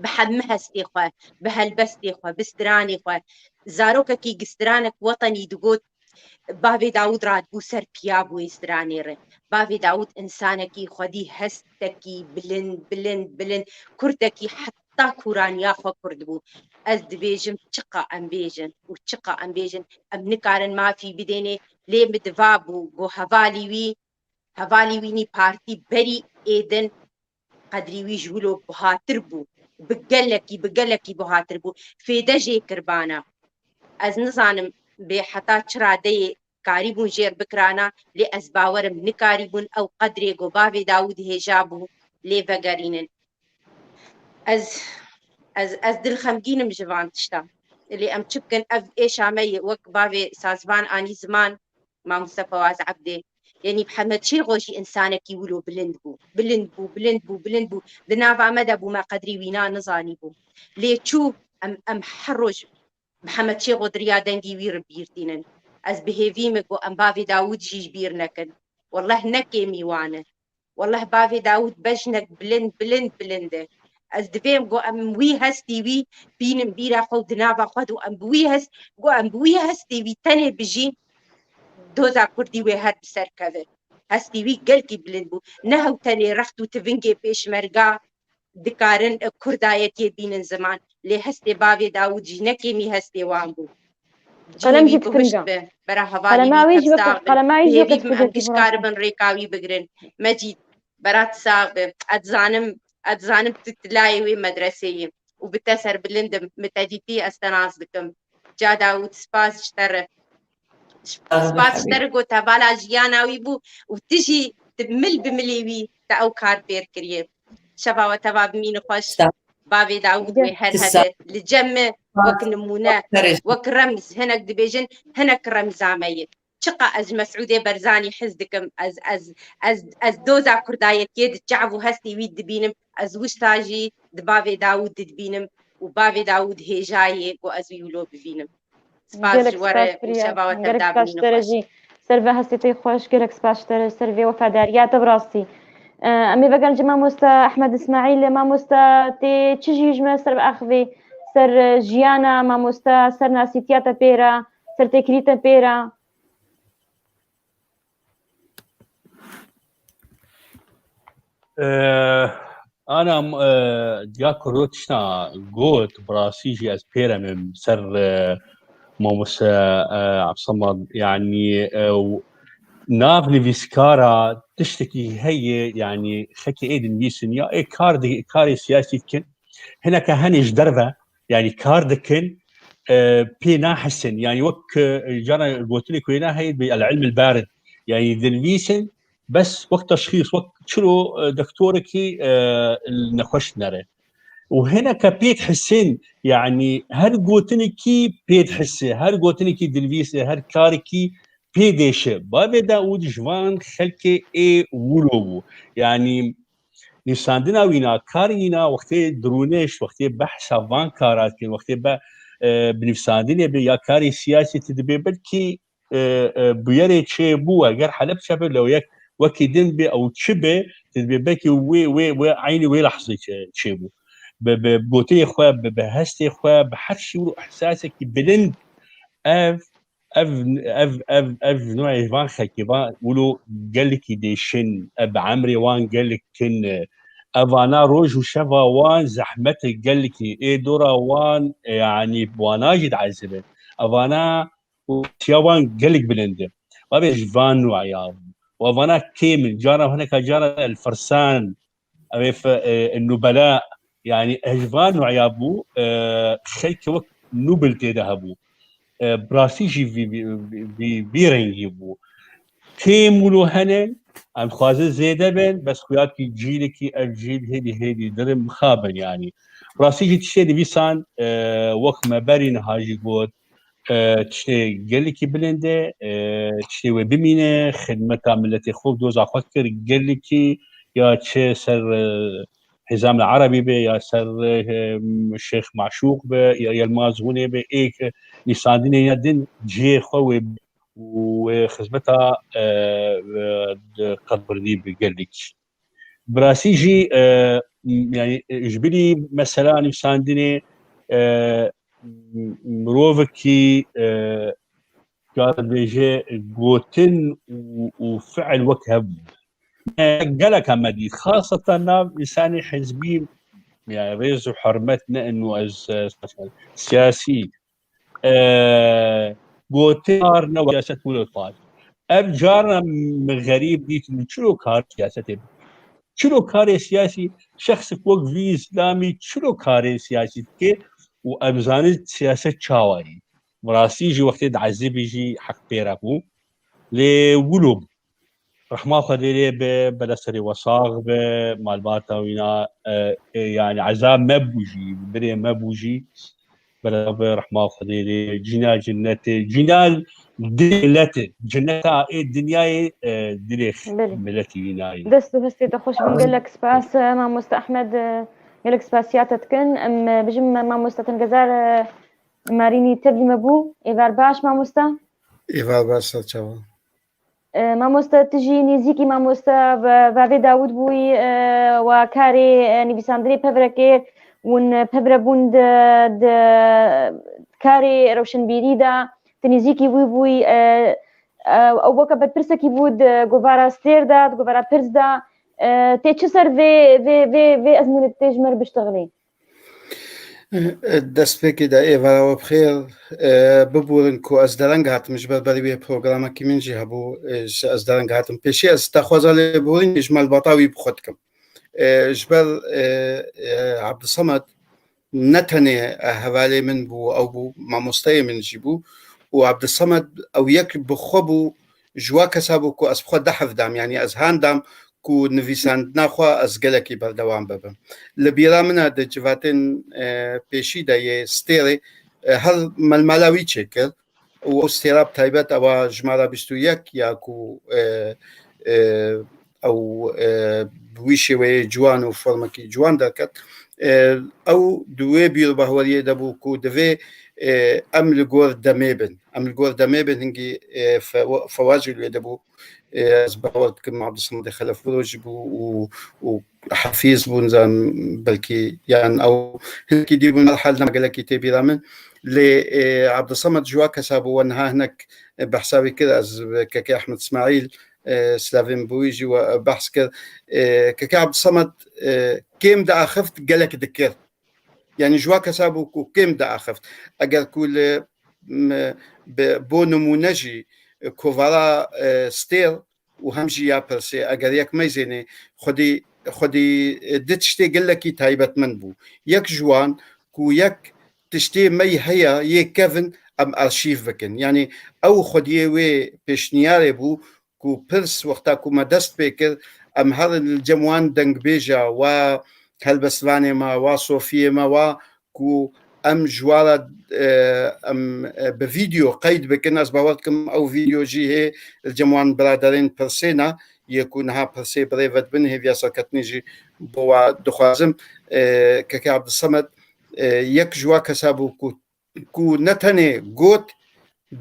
Bi hemî hestê xwe, bi helbestê xwe, bi stranê xwe. Zarokekî gi stranek wetenî digot, bavê Dawûd radibû ser piya bi wê stranê re. Bavê Dawûd însanekî xwedî hestekî bilind, bilind, bilind, kurdekî heta kûraniya xwe kurd bû. Ez dibêjim, çiqa em bêjin û çiqa em bêjin, em nikarin mafî bidênê, lê min diva bû, got hevalî wî, hevalî wî nî partî berî êdin qedrî wî ji wilo buhatir bû. Bi gelekî, bi gelekî buhatir bû. Fêde jê kir bana. Ez nizanim bê heta çi radeyê karîbûn jêr bikirana, lê ez bawerim nikarîbûn ew qedrê ku bavê Dawûd hêja bû, lê vegerînin. Ez, ez, ez dilxemgîn im ji van tiştan. Lê em çi bikin, ev êşa me ye, wek bavê Sazvan anî ziman, Mamoste Fewaz Ebdê. Yanî Mihemed Şêxo jî însanekî wilo bilind bû. Bilind bû, bilind bû, bilind bû. Di nava me de bû, me qedrî wîna nizanîbû. Lê çû, em, em her roj Mihemed Şêxo di riya dengî wî re bîr tînin. Ez bi hêvî me ku em bavê Dawûd jî ji bîr nekin. Weleh ne kêmî wan e. Weleh bavê Dawûd bejnek bilind, bilind, bilind e. Ez divêm ku em wî hestî wî bînin bîra xwe û di nava xwe de û em bi wî hest, ku em bi wî hestê wî tenê bijîn, doza kurdî wê her bi ser keve. Hestê wî gelkî bilind bû. Ne hew tenê rext û tivingê pêşmerga dikarin kurdayetiyê bînin ziman. Lê hestê bavê Dawûd jî ne kêmî hestê wan bû. Cihê Qelem wî jî bihuşt tifinga. Be, bera hevalê Qelema wî wî jî wek hevsax be. qelema wî jî Hêvî wek dikim em kurdekî bişkaribin rêka wî bigirin. Mecîd, bera tu sax be. Ez zanim, ez zanim tu tilayê wê medreseyê û bi te serbilind im. Mitecîtî ez te nas dikim. Ca Dawûd, spas ji te re. Spas ji te re got hevala jiyana wî bû û tu jî di mil bi milê wî te ew kar pêr kiriye. Şeva we teva bimîne xweş. Bavê Dawûd wê her hebe. Li cem me wek nimûne, wek remz, hinek dibêjin, hinek remza me ye. Çiqa ez ji Mesûdê Berzanî hez dikim, ez, ez, ez, ez doza kurdayetiyê di çav û hestê wî dibînim, ez wisa jî di bavê Dawûd didibînim û bavê Dawûd hêja ye ku ez wî wilo bibînim. Spas ji we re û şeva we tev da bimîne xweş. Ser vê hestê te xweş, gelek spas ji te re, ser vê wefadariya te bi rastî. Em ê vegerin ji mamoste Ehmed Îsmaîl, mamoste tê çi jî ji me ser biaxivî, ser jiyana mamoste, ser nasîtiya te pê re, ser têkilî te pê re. Ana, ya Kurdo tişta got, bi rastî jî ez pêre me ser mamoste Ebdulsamad, yanî nav nivîskara tiştekî heye, yanî xelkê ê dinivîsin ya ê kar di-, karê siyasî dikin, hineke henê ji derve, yanî kar dikin, e, pê nahisin. Yanî wek, e, cara gotinê ku hêna heye, bi el ilm el barid. Yanî dinivîsin, bes wek teşxîs, wek çilo, e, doktorekî, e, nexweş nere. Û hineke pê dihisin, yanî her gotinekî pê dihisi, her gotinekî dinivîse, her karekî pê dêşe. Bavê Dawûd ji van xelkê ê wilo bû. Yanî nivîsandina wîna, karê wîna wextê dirûnişt, wextê behsa van kara dikin, wextê be, e, bi nivîsandinê be ya karê siyasî tu dibê belkî, e, e, bûyerê çêbû, eger Helebçe be, lew yek wekî din be, ew çi be, tu dibê belkî wê, wê, wê eynî wê lehzê çê-, çêbû. Bi, bi gotê xwe, bi, bi hestê xwe, bi her şî û ihsasekî bilind ev ev, ev, ev, ev nûyê van xelkê van wilo gelekî dêşin, ev bi emrê wan gelek kin, evana roj û şeva wan zehmet e gelekî, ê dora wan, e, yanî wana jî diezibin. Evana û tiya wan gelek bilind e. Bavê ji van nûya bû. Û evana kêm in. Cara hineka cara el firsan, ev ê fe-, e, nubela, yanî ji van nûya bû, e, xelkê wek nûbil tê de hebû. E, bi rastî jî vî, vî, vî, vî, vî rengî bû. Kêm wilo hene, em dixwazin zêde bin, bes xuyakî cîlekî ev cîl hêdî hêdî dirin mixabin yanî. Bi rastî jî tiştê nivîsan, e, wek me berî niha jî got, e, tiştê gelekî bilind e, e, tiştê wê bimîne, xidmeta miletê xwe, doza xwe kir, gelekî ya çi ser, e, Hizam el Erebî be, ya ser, e, Şêx Maşûq be, ya Yilmaz Hunê be, ê nivîsandinê ya din cihê xwe wê û wê xizmeta, e, e, di qedbirdî bi gelekî. Bi rastî jî, e, yanî, e, ji bilî mesela nivîsandinê, e, mirovekî, e, kar dibêje gotin û, û fiil wek hev bû. E, gelek me dît, xaseten nav însanê hizbî, yanî rêz û hurmet ne inu ez, e, siyasî, e, gotin kar ne siyaset wilo dixwaz. Ev carna min xerîb dîtin, çilo kar siyasetê bike? Çilo karê siyasî, şexsek wek vî îslamî çilo karê siyasî dike û em zanin siyaset çawa ye? Bi rastî jî wextê diezibî jî heq pê re bû. Lê wilo bû. Rehma Xwedê lê be, bela serê we sax be, malbata wîna, e, e, yanî ezab me bû jî, birê me bû jî. Bela be rehma Xwedê lê, cîna cinnetê, cîna dilê milletê, cinneta ê dinyayê, e, dilê x-, Belê. Milletî wîna ye. Dest û hestê te xweş bin, gelek spas, e, mamoste Ehmed, e, gelek spasiya te dikin. Em, e, bijim, e, mamoste Tengezar, e, Marînî tevlî me bû, êvar baş mamoste. Êvar baş, ser çavan. E, mamoste, tu jî nêzîkî mamoste ve-, Vavê Dawûd bûyî, e, we karê, e, nivîsandinê pevre kir, hûn pevre bûn di, di karê rewşenbîrî de, tu nêzîkî wî bûyî, e, E, ew weke berpirsekî bû di govara stêr de, di govara pirs de. E, tê çi ser vê, vê, vê, vê ezmûnê tê ji me re biştexilî? Destpêkê de êvara we bi xêr. E, biborin ku ez dereng hatim, ji ber berî wê programekî min jî hebû, e, ji ez dereng hatim. Pêşî ez daxwaza lêborînê ji malbata wî bi xwe dikim. E, ji ber, e, e, Abdulsamed ne tenê, e, hevalê min bû, ew bû, mamosteyê min jî bû û Abdulsamed ew yek bi xwe bû, ji wa kesa bû ku ez bi xwe dehf dam, yanî ez han dam ku nivîsandina xwe ez gelekî berdewam bibim. Li bîra min e di civatên, e, pêşî de yê stêrê, e, her melmala wî çêkir û ew stêra bi taybet ewa jimara bîst û yek ya ku, e, e, ew, e, bi wî şêweyê ciwan û formekî ciwan derket. E, ew di wê bîr û bahweriyê de bû ku divê, e, em li gor demê bin. Em li gor demê bin, hingî, e, Fewa-, Fewa jî li wê de bû. E, ez bawer dikim Abdulsamedê Xelefbiro jî bû û, û Hafîz bûn, zan belkî yan ew hinekî dî bûn, her hal nema gelekî tê bîra min. Lê, e, Abdulsamed ji wa kesa bû, we niha hinek, e, behsa wî kir, ez bi Keke Ehmed Îsmaîl, e, silavên bi wî jî we behs kir. E, Keke Abdulsamed, e, kêm diaxift, gelek dikir. Yanî ji wa kesa bû ku kêm diaxift. Eger ku li, m, bi, bo nimûne jî, e, kovara, e, stêr û hem jî ya pirsê, eger yek meyzênê xwedî, xwedî, e, di tiştê gelekî taybetmend bû. Yek ji wan ku yek tiştê me yê heye yê kevin em arşîv bikin. Yanî ew xwediyê wê pêşniyarê bû ku pirs wexta ku me dest pê kir, em herin li cem wan dengbêja wa helbestvanê me, wa sofiyê me, wa ku em ji wa re, e, em, e, bi vîdeo qeyd bikin. Ez bawer dikim ew vîdeo jî hê li cem wan biraderên pirsê ne, yê ku niha pirsê bi rê ve dibin, hêviya serketinê jî bo wa dixwazim. E, Keke Abdulsamed, e, yek ji wa kesa bû ku, ku ne tenê got,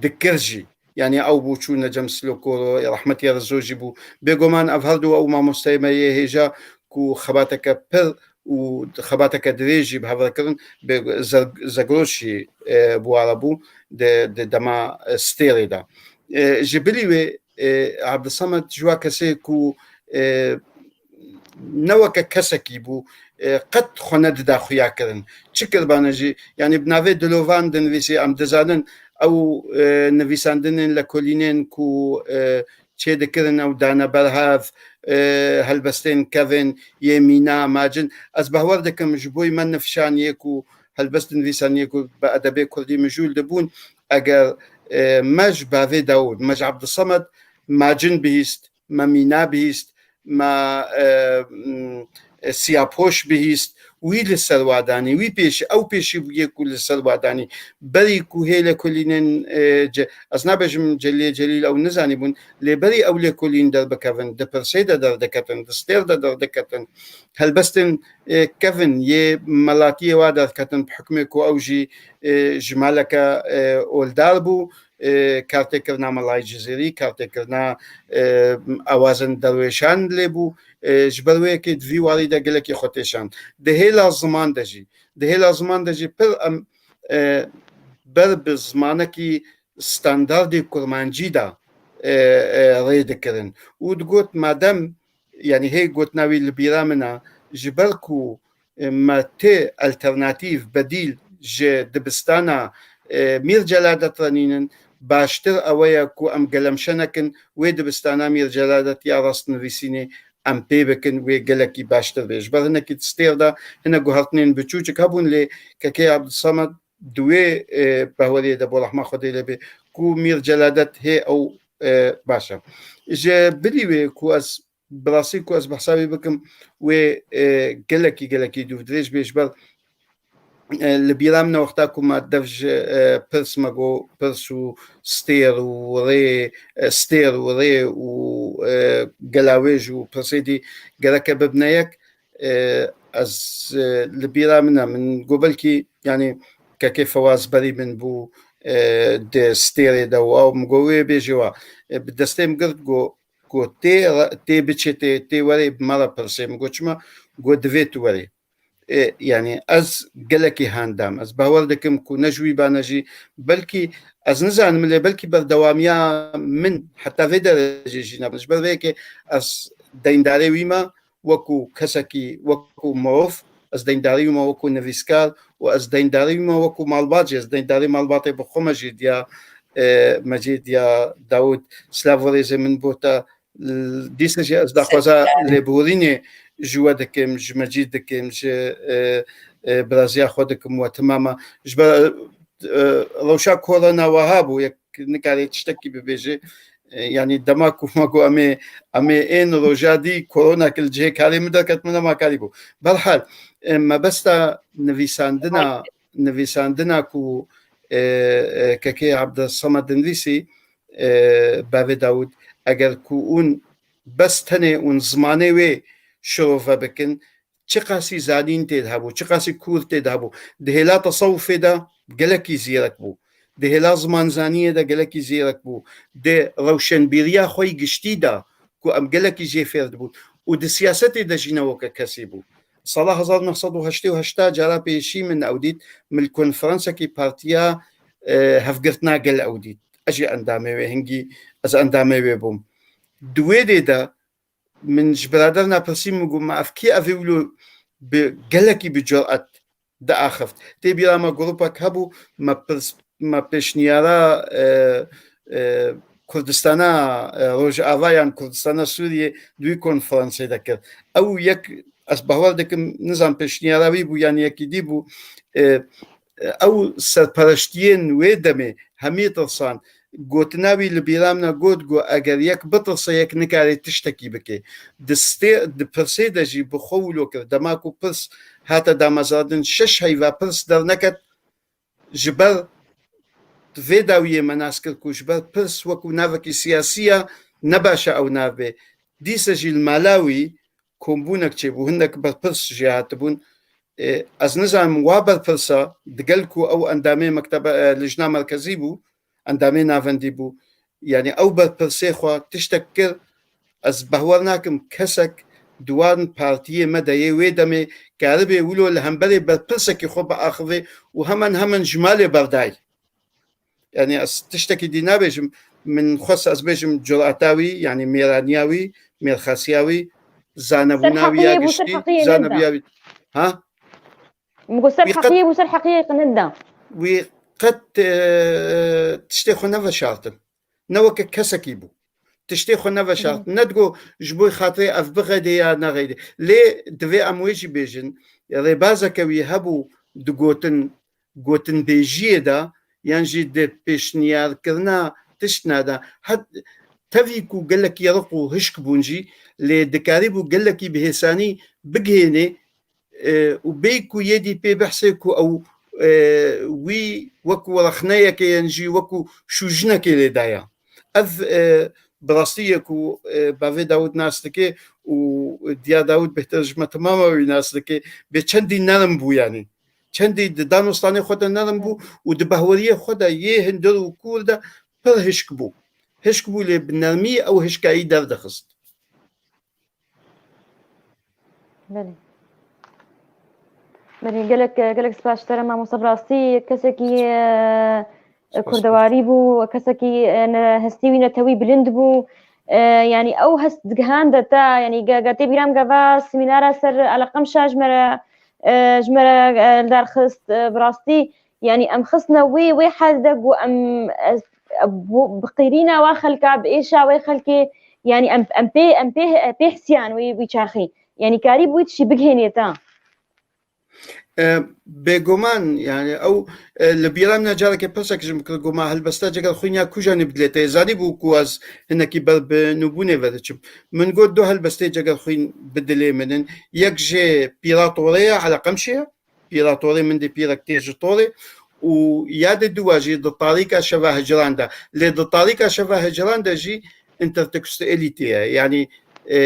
dikir jî. Yanî ew bû çûne cem Silokoro, rehmetî Rizo jî bû. Bêguman ev her du ew mamosteyê me yê hêja ku xebateke pir û xebateke dirêj jî bi hev re kirin, bê Zer-, Zegros jî, e, bi wa re bû di, di dema, e, stêrê de. E, ji bilî wê, e, Abdulsamed ji wa kesê ku, e, ne weke kesekî bû, e, qet xwe nedida xuya kirin. Çi kiribane jî, yanî bi navê dilovan dinivîsî, em dizanin ew, e, nivîsandinên lekolînên ku, e, çêdikirin ew dane ber hev, e, helbestên kevin, yê mîna, macin. Ez bawer dikim ji bo me nifşan yê ku helbest dinivîsan yê ku bi edebê kurdî mijûl dibûn, eger, e, me ji bavê Dawûd, me ji Abdulsamed macin bihîst, me mîna bihîst, me, e, m, e, siyapoş bihîst, wî li ser wa danî, wî pêşî, ew pêşî bûye ku li ser wa danî. Berî ku hê lêkolînên, e, ce-, ez nabêjim Celîlê Celîl ew nizanîbûn, lê berî ew lêkolîn derbikevin, di pirsê de derdiketin, di stêr de derdiketin. Helbestên, e, kevin yê melatiyê wa derketin, bi hukmê ku ew jî, e, ji maleke, e, oldar bû, e, kartêkirina Melayê Cizîrî, kartêkirina, e, awazên derwêşan lê bû. E, ji ber wê yekê di vî warî de gelekî xwe têşand. Di hêla ziman de jî, di hêla ziman de jî pir em, e, ber bi zimanekî standardê kurmancî de, e, e, rê dikirin. Û digot, madem, yanî hê gotina wî li bîra min e, ji ber ku e, me tê alternatîf, bedîl ji dibistana, e, Mîr Celadet re nînin, baştir ew e ye ku em gelemşe nekin, wê dibistana Mîr Celadet ya rastnivîsînê em pê bikin, wê gelekî baştir bê. Ji ber hinekî di stêr de hinek guhertinên biçûçik hebûn, lê Kekê Abdulsamed di wê, e, behweriyê de, bo rehma Xwedê lê bê, ku Mîr Celadet hê ew, e, baş e. Ji bilî wê ku ez bi rastî ku ez behsa wî bikim, wê, e, gelekî, gelekî dûvdirêj bê, ji ber, e, li bîra min e wexta ku me dev ji, e, pirs me got, pirs û stêr û rê, e, stêr û rê û, e, gelawêj û pirsê dî gereke bibine yek. E, ez, e, li bîra min e, min got belkî, yanî Kekê Fewaz berî min bû, e, di stêrê de û ew min got wê bêjê wa. E, bi destê min girt, got, got tê, tê biçê, tê, tê werê bi me re pirsê. Min got çima? Got divê tu werê. e, yani ez gelekî handam. Ez bawer dikim ku ne ji wî bane jî, belkî ez nizanim lê belkî berdewamiya min heta vê derecê jî nebin. Ji ber vê yekê ez deyndarê wî me wekû kesekî, wekû mirov, ez deyndarî wî me wekû nivîskar û ez deyndarî wî me wekû malbat jî, ez deyndarî malbatê bi xwe me jî diya, e, Mecîd ya Dawud, silav û rêzê min bo te. Dîsa jî ez daxwaza lêborînê ji we dikim, ji Mecîd dikim, ji, e, e, biraziya xwe dikim we timama. Ji ber, e, rewşa korona weha bû, yek nikarê tiştekî bibêje. E, yanî dema ku me got em ê, em ê ên roja dî korona ki li cihê karê min derket, min nema karî bû. Berhal, e, mebesta nivîsandina, nivîsandina ku, e, e, kekê Abdulsamed dinivîsî, e, bavê Dawud, eger ku hûn bes tenê hûn zimanê wê şirove bikin, çiqasî zanîn tê de hebû, çiqasî kûr tê de hebû. Di hêla tesewufê de gelekî zîrek bû. Di hêla zimanzaniyê de gelekî zîrek bû. Di rewşenbîriya xwe yî giştî de ku em gelekî jê fêr dibûn. Û di siyasetê de jî ne weke kesî bû. Sala hezar neh sed û heştê û heşt cara pêşî min ew dît, min li konferansekî partiya, e, Hevgirtina Gel ew dît. Ez jî endamê wê, hingî ez endamê wê bûm. Di wê dê de min ji biraderna pirsî, min got, "Ma ev kî ev ê wilo bi gelekî bi curet diaxift?" Tê bîra me grûpek hebû, me pirs-, me pêşniyara, e, e, Kurdistana, e, Rojava yan Kurdistana Sûriyê di wî konferansê de kir. Ew yek, ez bawer dikim, nizam pêşniyara wî bû yan yekî dî bû, e, ew serpereştiyên wê demê hemî tirsan. Gotina wî li bîra min e, got, got, eger yek bitirse, yek nikare tiştekî bike. Di stê, di pirsê de jî bi xwe wilo kir. Dema ku pirs hate damezrandin, şeş heyva pirs derneket, ji ber vê dawiyê me nas kir ku ji ber pirs wekû navekî siyasî ya, ne baş e ew nav bê. Dîsa jî li mala wî kombûnek çêbû, hinek berpirs jê hatibûn. E, ez nizanim wa berpirsa, digel ku ew endamê mektebe, e, lijna merkezî bû, endamê navendî bû. Yanî ew berpirsê xwe tiştek kir, ez behwer nakim kesek di wan partiyê me de yê wê demê karibe wilo li hemberê berpirsekî xwe biaxivê û hemen hemen ji malê berdayî. Yanî ez tiştekî dî nabêjim, min xwest ez bêjim cureta wî, yanî mêraniya wî, mêrxasiya wî, zanebûna wî ya giştî, zanebûya wî. Ha? Min got ser heqiyê bû, ser heqiyê qinit da. Wî qet, e, tiştê xwe neveşartin. Ne weke kesekî bû. Tiştê xwe neveşartin. Ne digo ji bo xatirê ev bixedê ya nexedê. Lê divê em wê jî bêjin. Rêbazeke wî hebû digotin, gotinbêjiyê de yan jî di pêşniyarkirina tiştine de, het-, tevî ku gelekî riq û hişk bûn jî, lê dikarîbû gelekî bi hêsanî bigihênê, e, û bêyî ku yê dî pê behsê ku ew, e, wî wekû rexneyekê yan jî wekû şûjinekê lê daya. Ev, e, bi rastî ye ku, e, bavê Dawud nas dike û diya Dawud bêhtir ji me temama wî nas dike. Bê çendî nerm bû yanî. Çendî di danostanê xwe de nerm bû û di behweriyê xwe de yê hundir û kûr de pir hişk bû. Hişk bû lê bi nermî ew hişkayî derdixist. Belê. Belê, gelek, gelek spas ji te re mamoste, bi rastî kesekî, e, kurdewarî bû, kesekî, e, ne, hestî wî netewî bilind bû. E, yanî ew hest digihande te, yanî ge-, ge tê bîra min gava semînara ser Eleqemşa ji me re, e, ji me re, e, li dar xist, e, bi rastî, yanî em xistine wê, wê hal de ku em, ez, bi qîrîna wa xelka, bi êşa wê xelkê, yanî em, em pê, em pê, pê hisiyan wî, wî çaxî. Yanî karî bû wî tişî bigihênê te. E, bêguman, yani ew, e, li bîra min carekê pirsek ji min kir, got, "Ma helbesta Cegerxwîn ya kujanî bidilê te?" Zanîbû ku ez hinekî ber bi nûbûnê ve diçim. Min got, "Du helbestê Cegerxwîn bi dilê min in. Yek ji Pîra Torê ye, Eleqemşê ye. Pîra Torê min dê pîrek tê ji Torê. Û ya de dûa jî di tarîka şeva hicran de. Lê di tarîka şeva hicran de jî intertextualîtî ye. Yanî, e,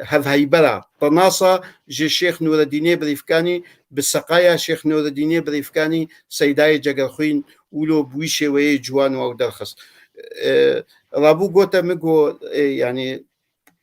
hevheybera, tenasa ji Şêx Nûredînê Birîfkanî bi seqaya Şêx Nûredînê Birîfkanî Seydayê Cegerxwîn wilo bi wî şêweyê ciwan û ew derxist. E, rabû gote min got, e, yanî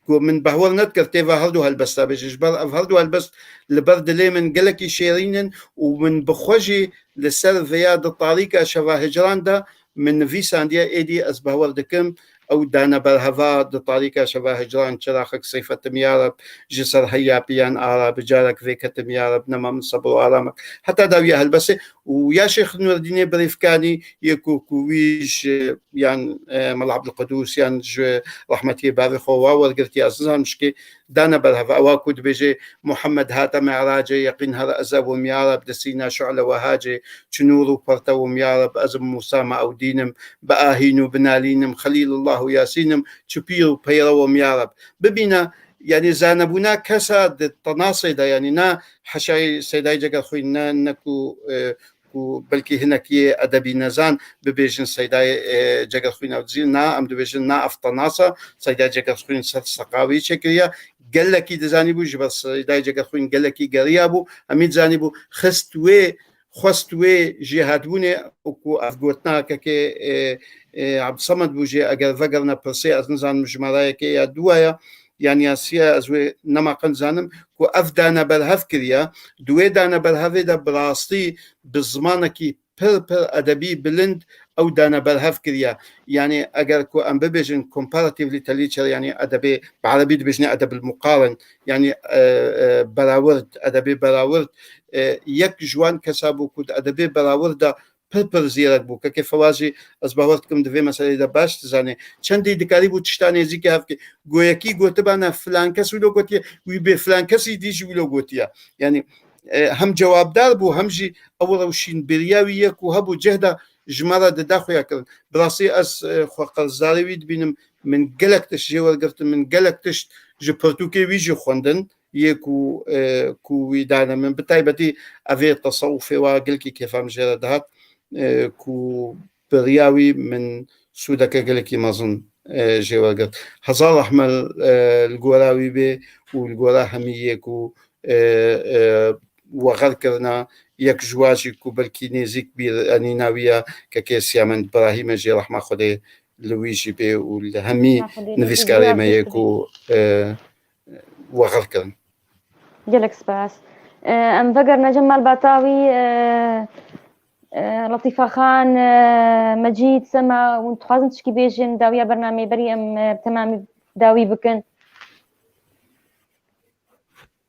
Ku min behwer nedikir têva her du helbesta bêje. Ji ber ev her du helbest li ber dilê min gelekî şêrîn in û min bi xwe jî li ser vêya di tarîka şeva hicran de min nivîsandiye, êdî ez behwer dikim ew dane berheva di tarîka şeva hicran, çiraxek seyfetim ya Reb, ji ser heya piyan ara, bi carek vêketim ya Reb, nema min sebr û aramek. Heta dawiya helbestê û ya Şêx Nurdînê Birêfkanî yê ku, ku wî ji, yan, e, Mela Abdulqudus yan ji rehmetiyê bavê xwe wa wergirtiye, ez nizanim şikê dane berhev. Ewa ku dibêje, Muhammed hate me'racê, yeqîn her ez ewim ya Reb, di sîna şu'le wehacê, çi nûr û perte wim ya Reb, ez im Mûsa me ew dînim, bi ahîn û bi nalînim, Xelîlullah û Yasînim, çi pîr û peyrewim ya Reb. Bibîne, yanî zanebûna kesa di tenasê de, yanî na heşayê Seydayê Cegerxwîn, ne, ne ku, e, ku belkî hinek yê edebî nezan bibêjin Seydayê, e, Cegerxwîn ew dizî, na, em dibêjin na ev tenasa, Seydayê Cegerxwîn ser seqa wî çêkiriye. Gelekî dizanîbû, ji ber Seydayê Cegerxwîn gelekî geriya bû. Em î dizanîbû, xist wê, xwest wê jêhatbûnê û ku ev gotina kekê, e, e, Ebdulsemed bû jê, eger vegerine pirsê, ez nizanim jimarayekê ya duwa ya, yan ya sê ya, ez wê nema qe nizanim, ku ev dane berhev kiriye. Di wê dane berhevê de bi rastî bi zimanekî pir pir edebî bilind ew dane berhev kiriye. Yanî eger ku em bibêjin comparative literature, yanî edebê, bi erebî dibêjine edeb el muqarin, yanî, e, e, berawird, edebê berawird, e, yek ji wan kesa bû ku di edebê berawird de pir pir zîrek bû. Kekê Fewaz jî ez bawer dikim di vê meseleyê de baş dizane. Çendî dikarîbû tişta nêzîkî hev kê. Goyekî gotibana filan kes wilo gotiye, wî bê filan kesî dî jî wilo gotiye. Yanî, e, hem cewabdar bû, hem jî ew rewşînbêriya wî ye ku hebû cih de ji me re dida xuya kirin. Bi rastî ez, e, xwe qerzdarê wî dibînim. Min gelek tişt jê wergirtin, min gelek tişt ji pirtûkê wî jî xwendin. Yê ku, e, ku wî dane min. Bi taybetî evê tesewufê wa gelkî kêfa min jê re dihat, e, ku bi riya wî min sûdeke gelekî mezin, e, jê wergirt. Hezar rehme, e, li gora wî bê û li gora hemî yê ku, e, e, wexer kirina, yek ji wa jî ku belkî nêzîk bîr enîna wî ya kekê Siyamend Birahîm e, jê rehma Xwedê li wî jî bê û li hemî Rehma Xwedê li wî nivîskarê me yê ku, e, wexer kirin. Gelek spas. E, em vegerine cem malbata wî, e, e, Letîfa Xan, e, Mecîd, Sema, hûn dixwazin tişkî bêjin, dawiya bernameyê berî em, e, bi temamî dawî bikin.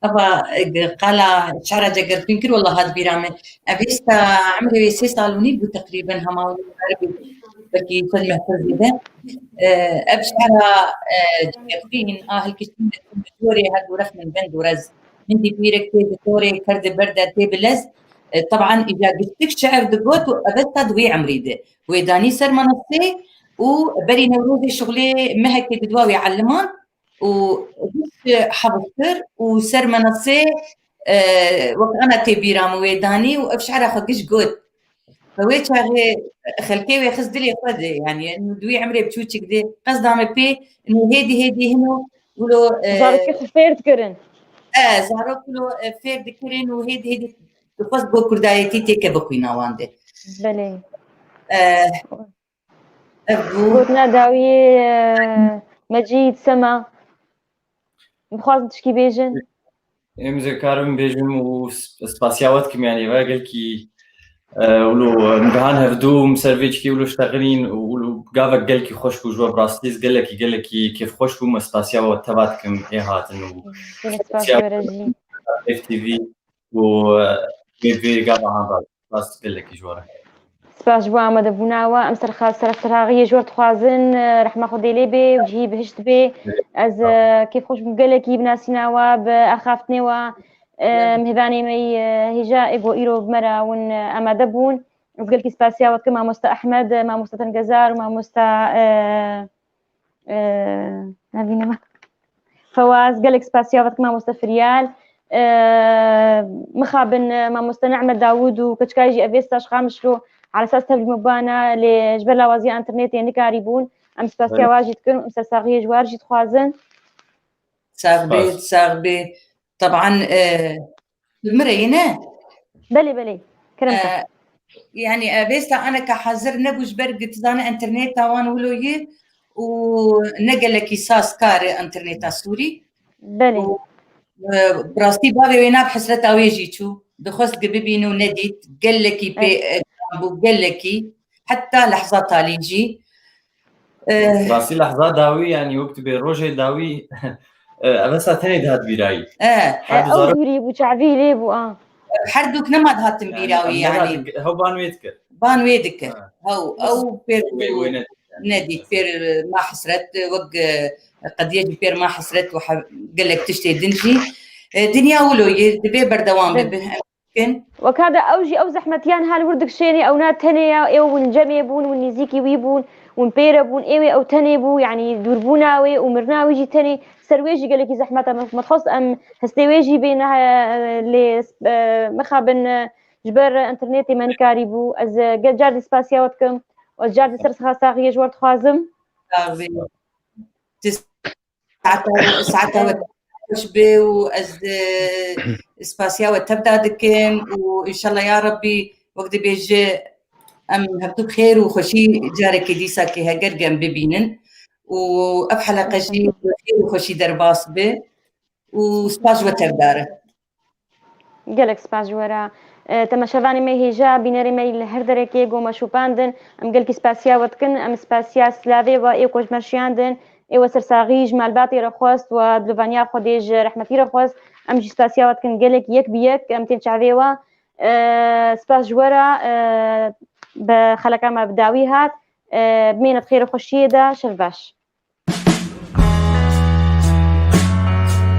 Eva, e, qala şara Cegerxwîn kir, wela hat bîra min. Ev êsta emrê wê sê sal û nîv bû teqrîben, hema wî belkî çend meh pir zêde. E, ev şara, e, Cegerxwîn a hilkiştin bi jorê her du rexmên bend û rez. Min dî pîrek tê bi torê, ker di ber de tê bi lez. E, teban îja giştik şiir digot û ev êsta di wî emrî de. Wê danî ser menasê û berî Newrozê şixulê mehekê di dua wê eliman û giş hevz kir û ser menasê, e, wek ana tê bîra min wê danî û ev şi'ra xwe giş got. Bi wê çaxê xelkê wê xist dilê xwe de, yanî, eno di wî emrê biçûçik de qesda me pê, eno hêdî hêdî hino wilo, e, zarokê xwe fêr dikirin. E, zarok wilo, e, fêr dikirin û hêdî hêdî dixwest bo kurdayetî têke bixwîna wan de. Belê. E, Ev bû. Gotina dawiyê, e, Mecîd, Sema. Dixwazin tişkî bêjin? Em zê karim bêjim û sp-, spasiya we dikim, yanî, ve gelkî, e, wilo, e, em gihan hevdû, em ser vê çikê wilo ştexilîn û wilo gavek gelkî xweş bû ji we, bi rastî ez gelekî, gelekî kêfxweş bûm, ez spasiya we teva dikim, ê hatin û Gelek spas spasiya we re jî. F T V û, e, vê, vê gava han Spas gelekî ji we re. Spas ji bo amadebûna we. Em serxa-, serextiraxiyê ji we dixwazin, e, rehma Xwedê lê bê û cihî bihişt bê. Ez, e, kêfxweş bûm gelekî bi nasîna we, bi axaftinê we. E, mêvanê me yî, e, hêja ê ku îro bi me re hûn, e, amade bûn. Ez gelkî spasiya we dikim, mamoste Ehmed, e, mamoste Tengezar û mamoste, e, Ee, navînê me. Fewaz, gelek spasiya we dikim mamoste Firyal. Ee, mixabin, e, mamoste Nehmet Dawûd û keçikayê jî ev êsta ji Qamişlo, ala esas tevlî me bana, lê ji ber lawaziya înternetê nikarîbûn. Em spasiya Evet. wan jî dikin û em sersaxiyê ji wan jî dixwazin. Sax bê, Spas. sax bê. Teban, e, Bi min re yê ne? Belê, belê. Kerem ke. E, yanî, e, vêsta aneka hazir nebû ji ber ku tu zanî interneta wan wilo yî û ne gelekî sazkar e interneta Sûrî. Belê. Û, e, bi rastî bavê wê nav hesreta wê jî çû. Dixwest ki bibîn û nedît. Gelekî pê, e, bû, gelekî. Heta lehza talî jî. E, Rastî lehza dawî, yanî wek tu bê rojê dawî, e, ev esa tenê dihat bîrayî. e, Her du Ew zarok hûrî bû, çavî lê bû, a. Her dûk nema dihatin bîra wî, em yanî. nedadin, hew ban wê dikir. Ban wê dikir. Ha. Hew, ew pêr Wê, wê ne- nedît, pêr ma hesret, wek, e, qediye jî pêr ma hesret û he-, gelek tiştê din jî. E, dinya wilo ye, divê berdewam Bin- bibe. Em kin. Weka de ew jî ew zehmetiyan hal wir dikşênê, ew na tenê ya, ê hûn cemê bûn, hûn nêzîkî wî bûn, hûn pêre bûn, ê wê ew tenê bû, yanî dûrbûna wê û mirina wî jî tenê, ser wê jî gelekî zehmet e. Me dixwest em hestê wê jî bêne, e, lê, e, mixabin, e, ji ber internetê me nikarî bû. Ez, e, gel car dî spasiya we dikim û ez car dî ser saxiyê ji we dixwazim. Saxiyê. Saeta, saeta we xweş be û ez, e, spasiya we tevda dikim û înşallah ya Rebbî wek dibêje em hevdû bi xêr û xweşî carekê dîsakê heger gem bibînin û ev heleqe jî bi xêr û xweşî derbas be û spas ji we tevdar e. Gelek spas ji we re. E, temaşevanê me hêja, bînerê me li her derekê ku me şopandin, em gelkî spasiya we dikin, em spasiya silavê we ê ku ji me şiyandin, ê we sersaxî ji malbatê re xwest, we dilovaniya Xwedê ji rehmetî re xwest, em jî spasiya we dikin gelek yek bi yek, em tên çavê we. E, spas ji we re, e, bi xeleka me bi dawî hat, e, bimêne di xêr û xweşiyê de, şev baş.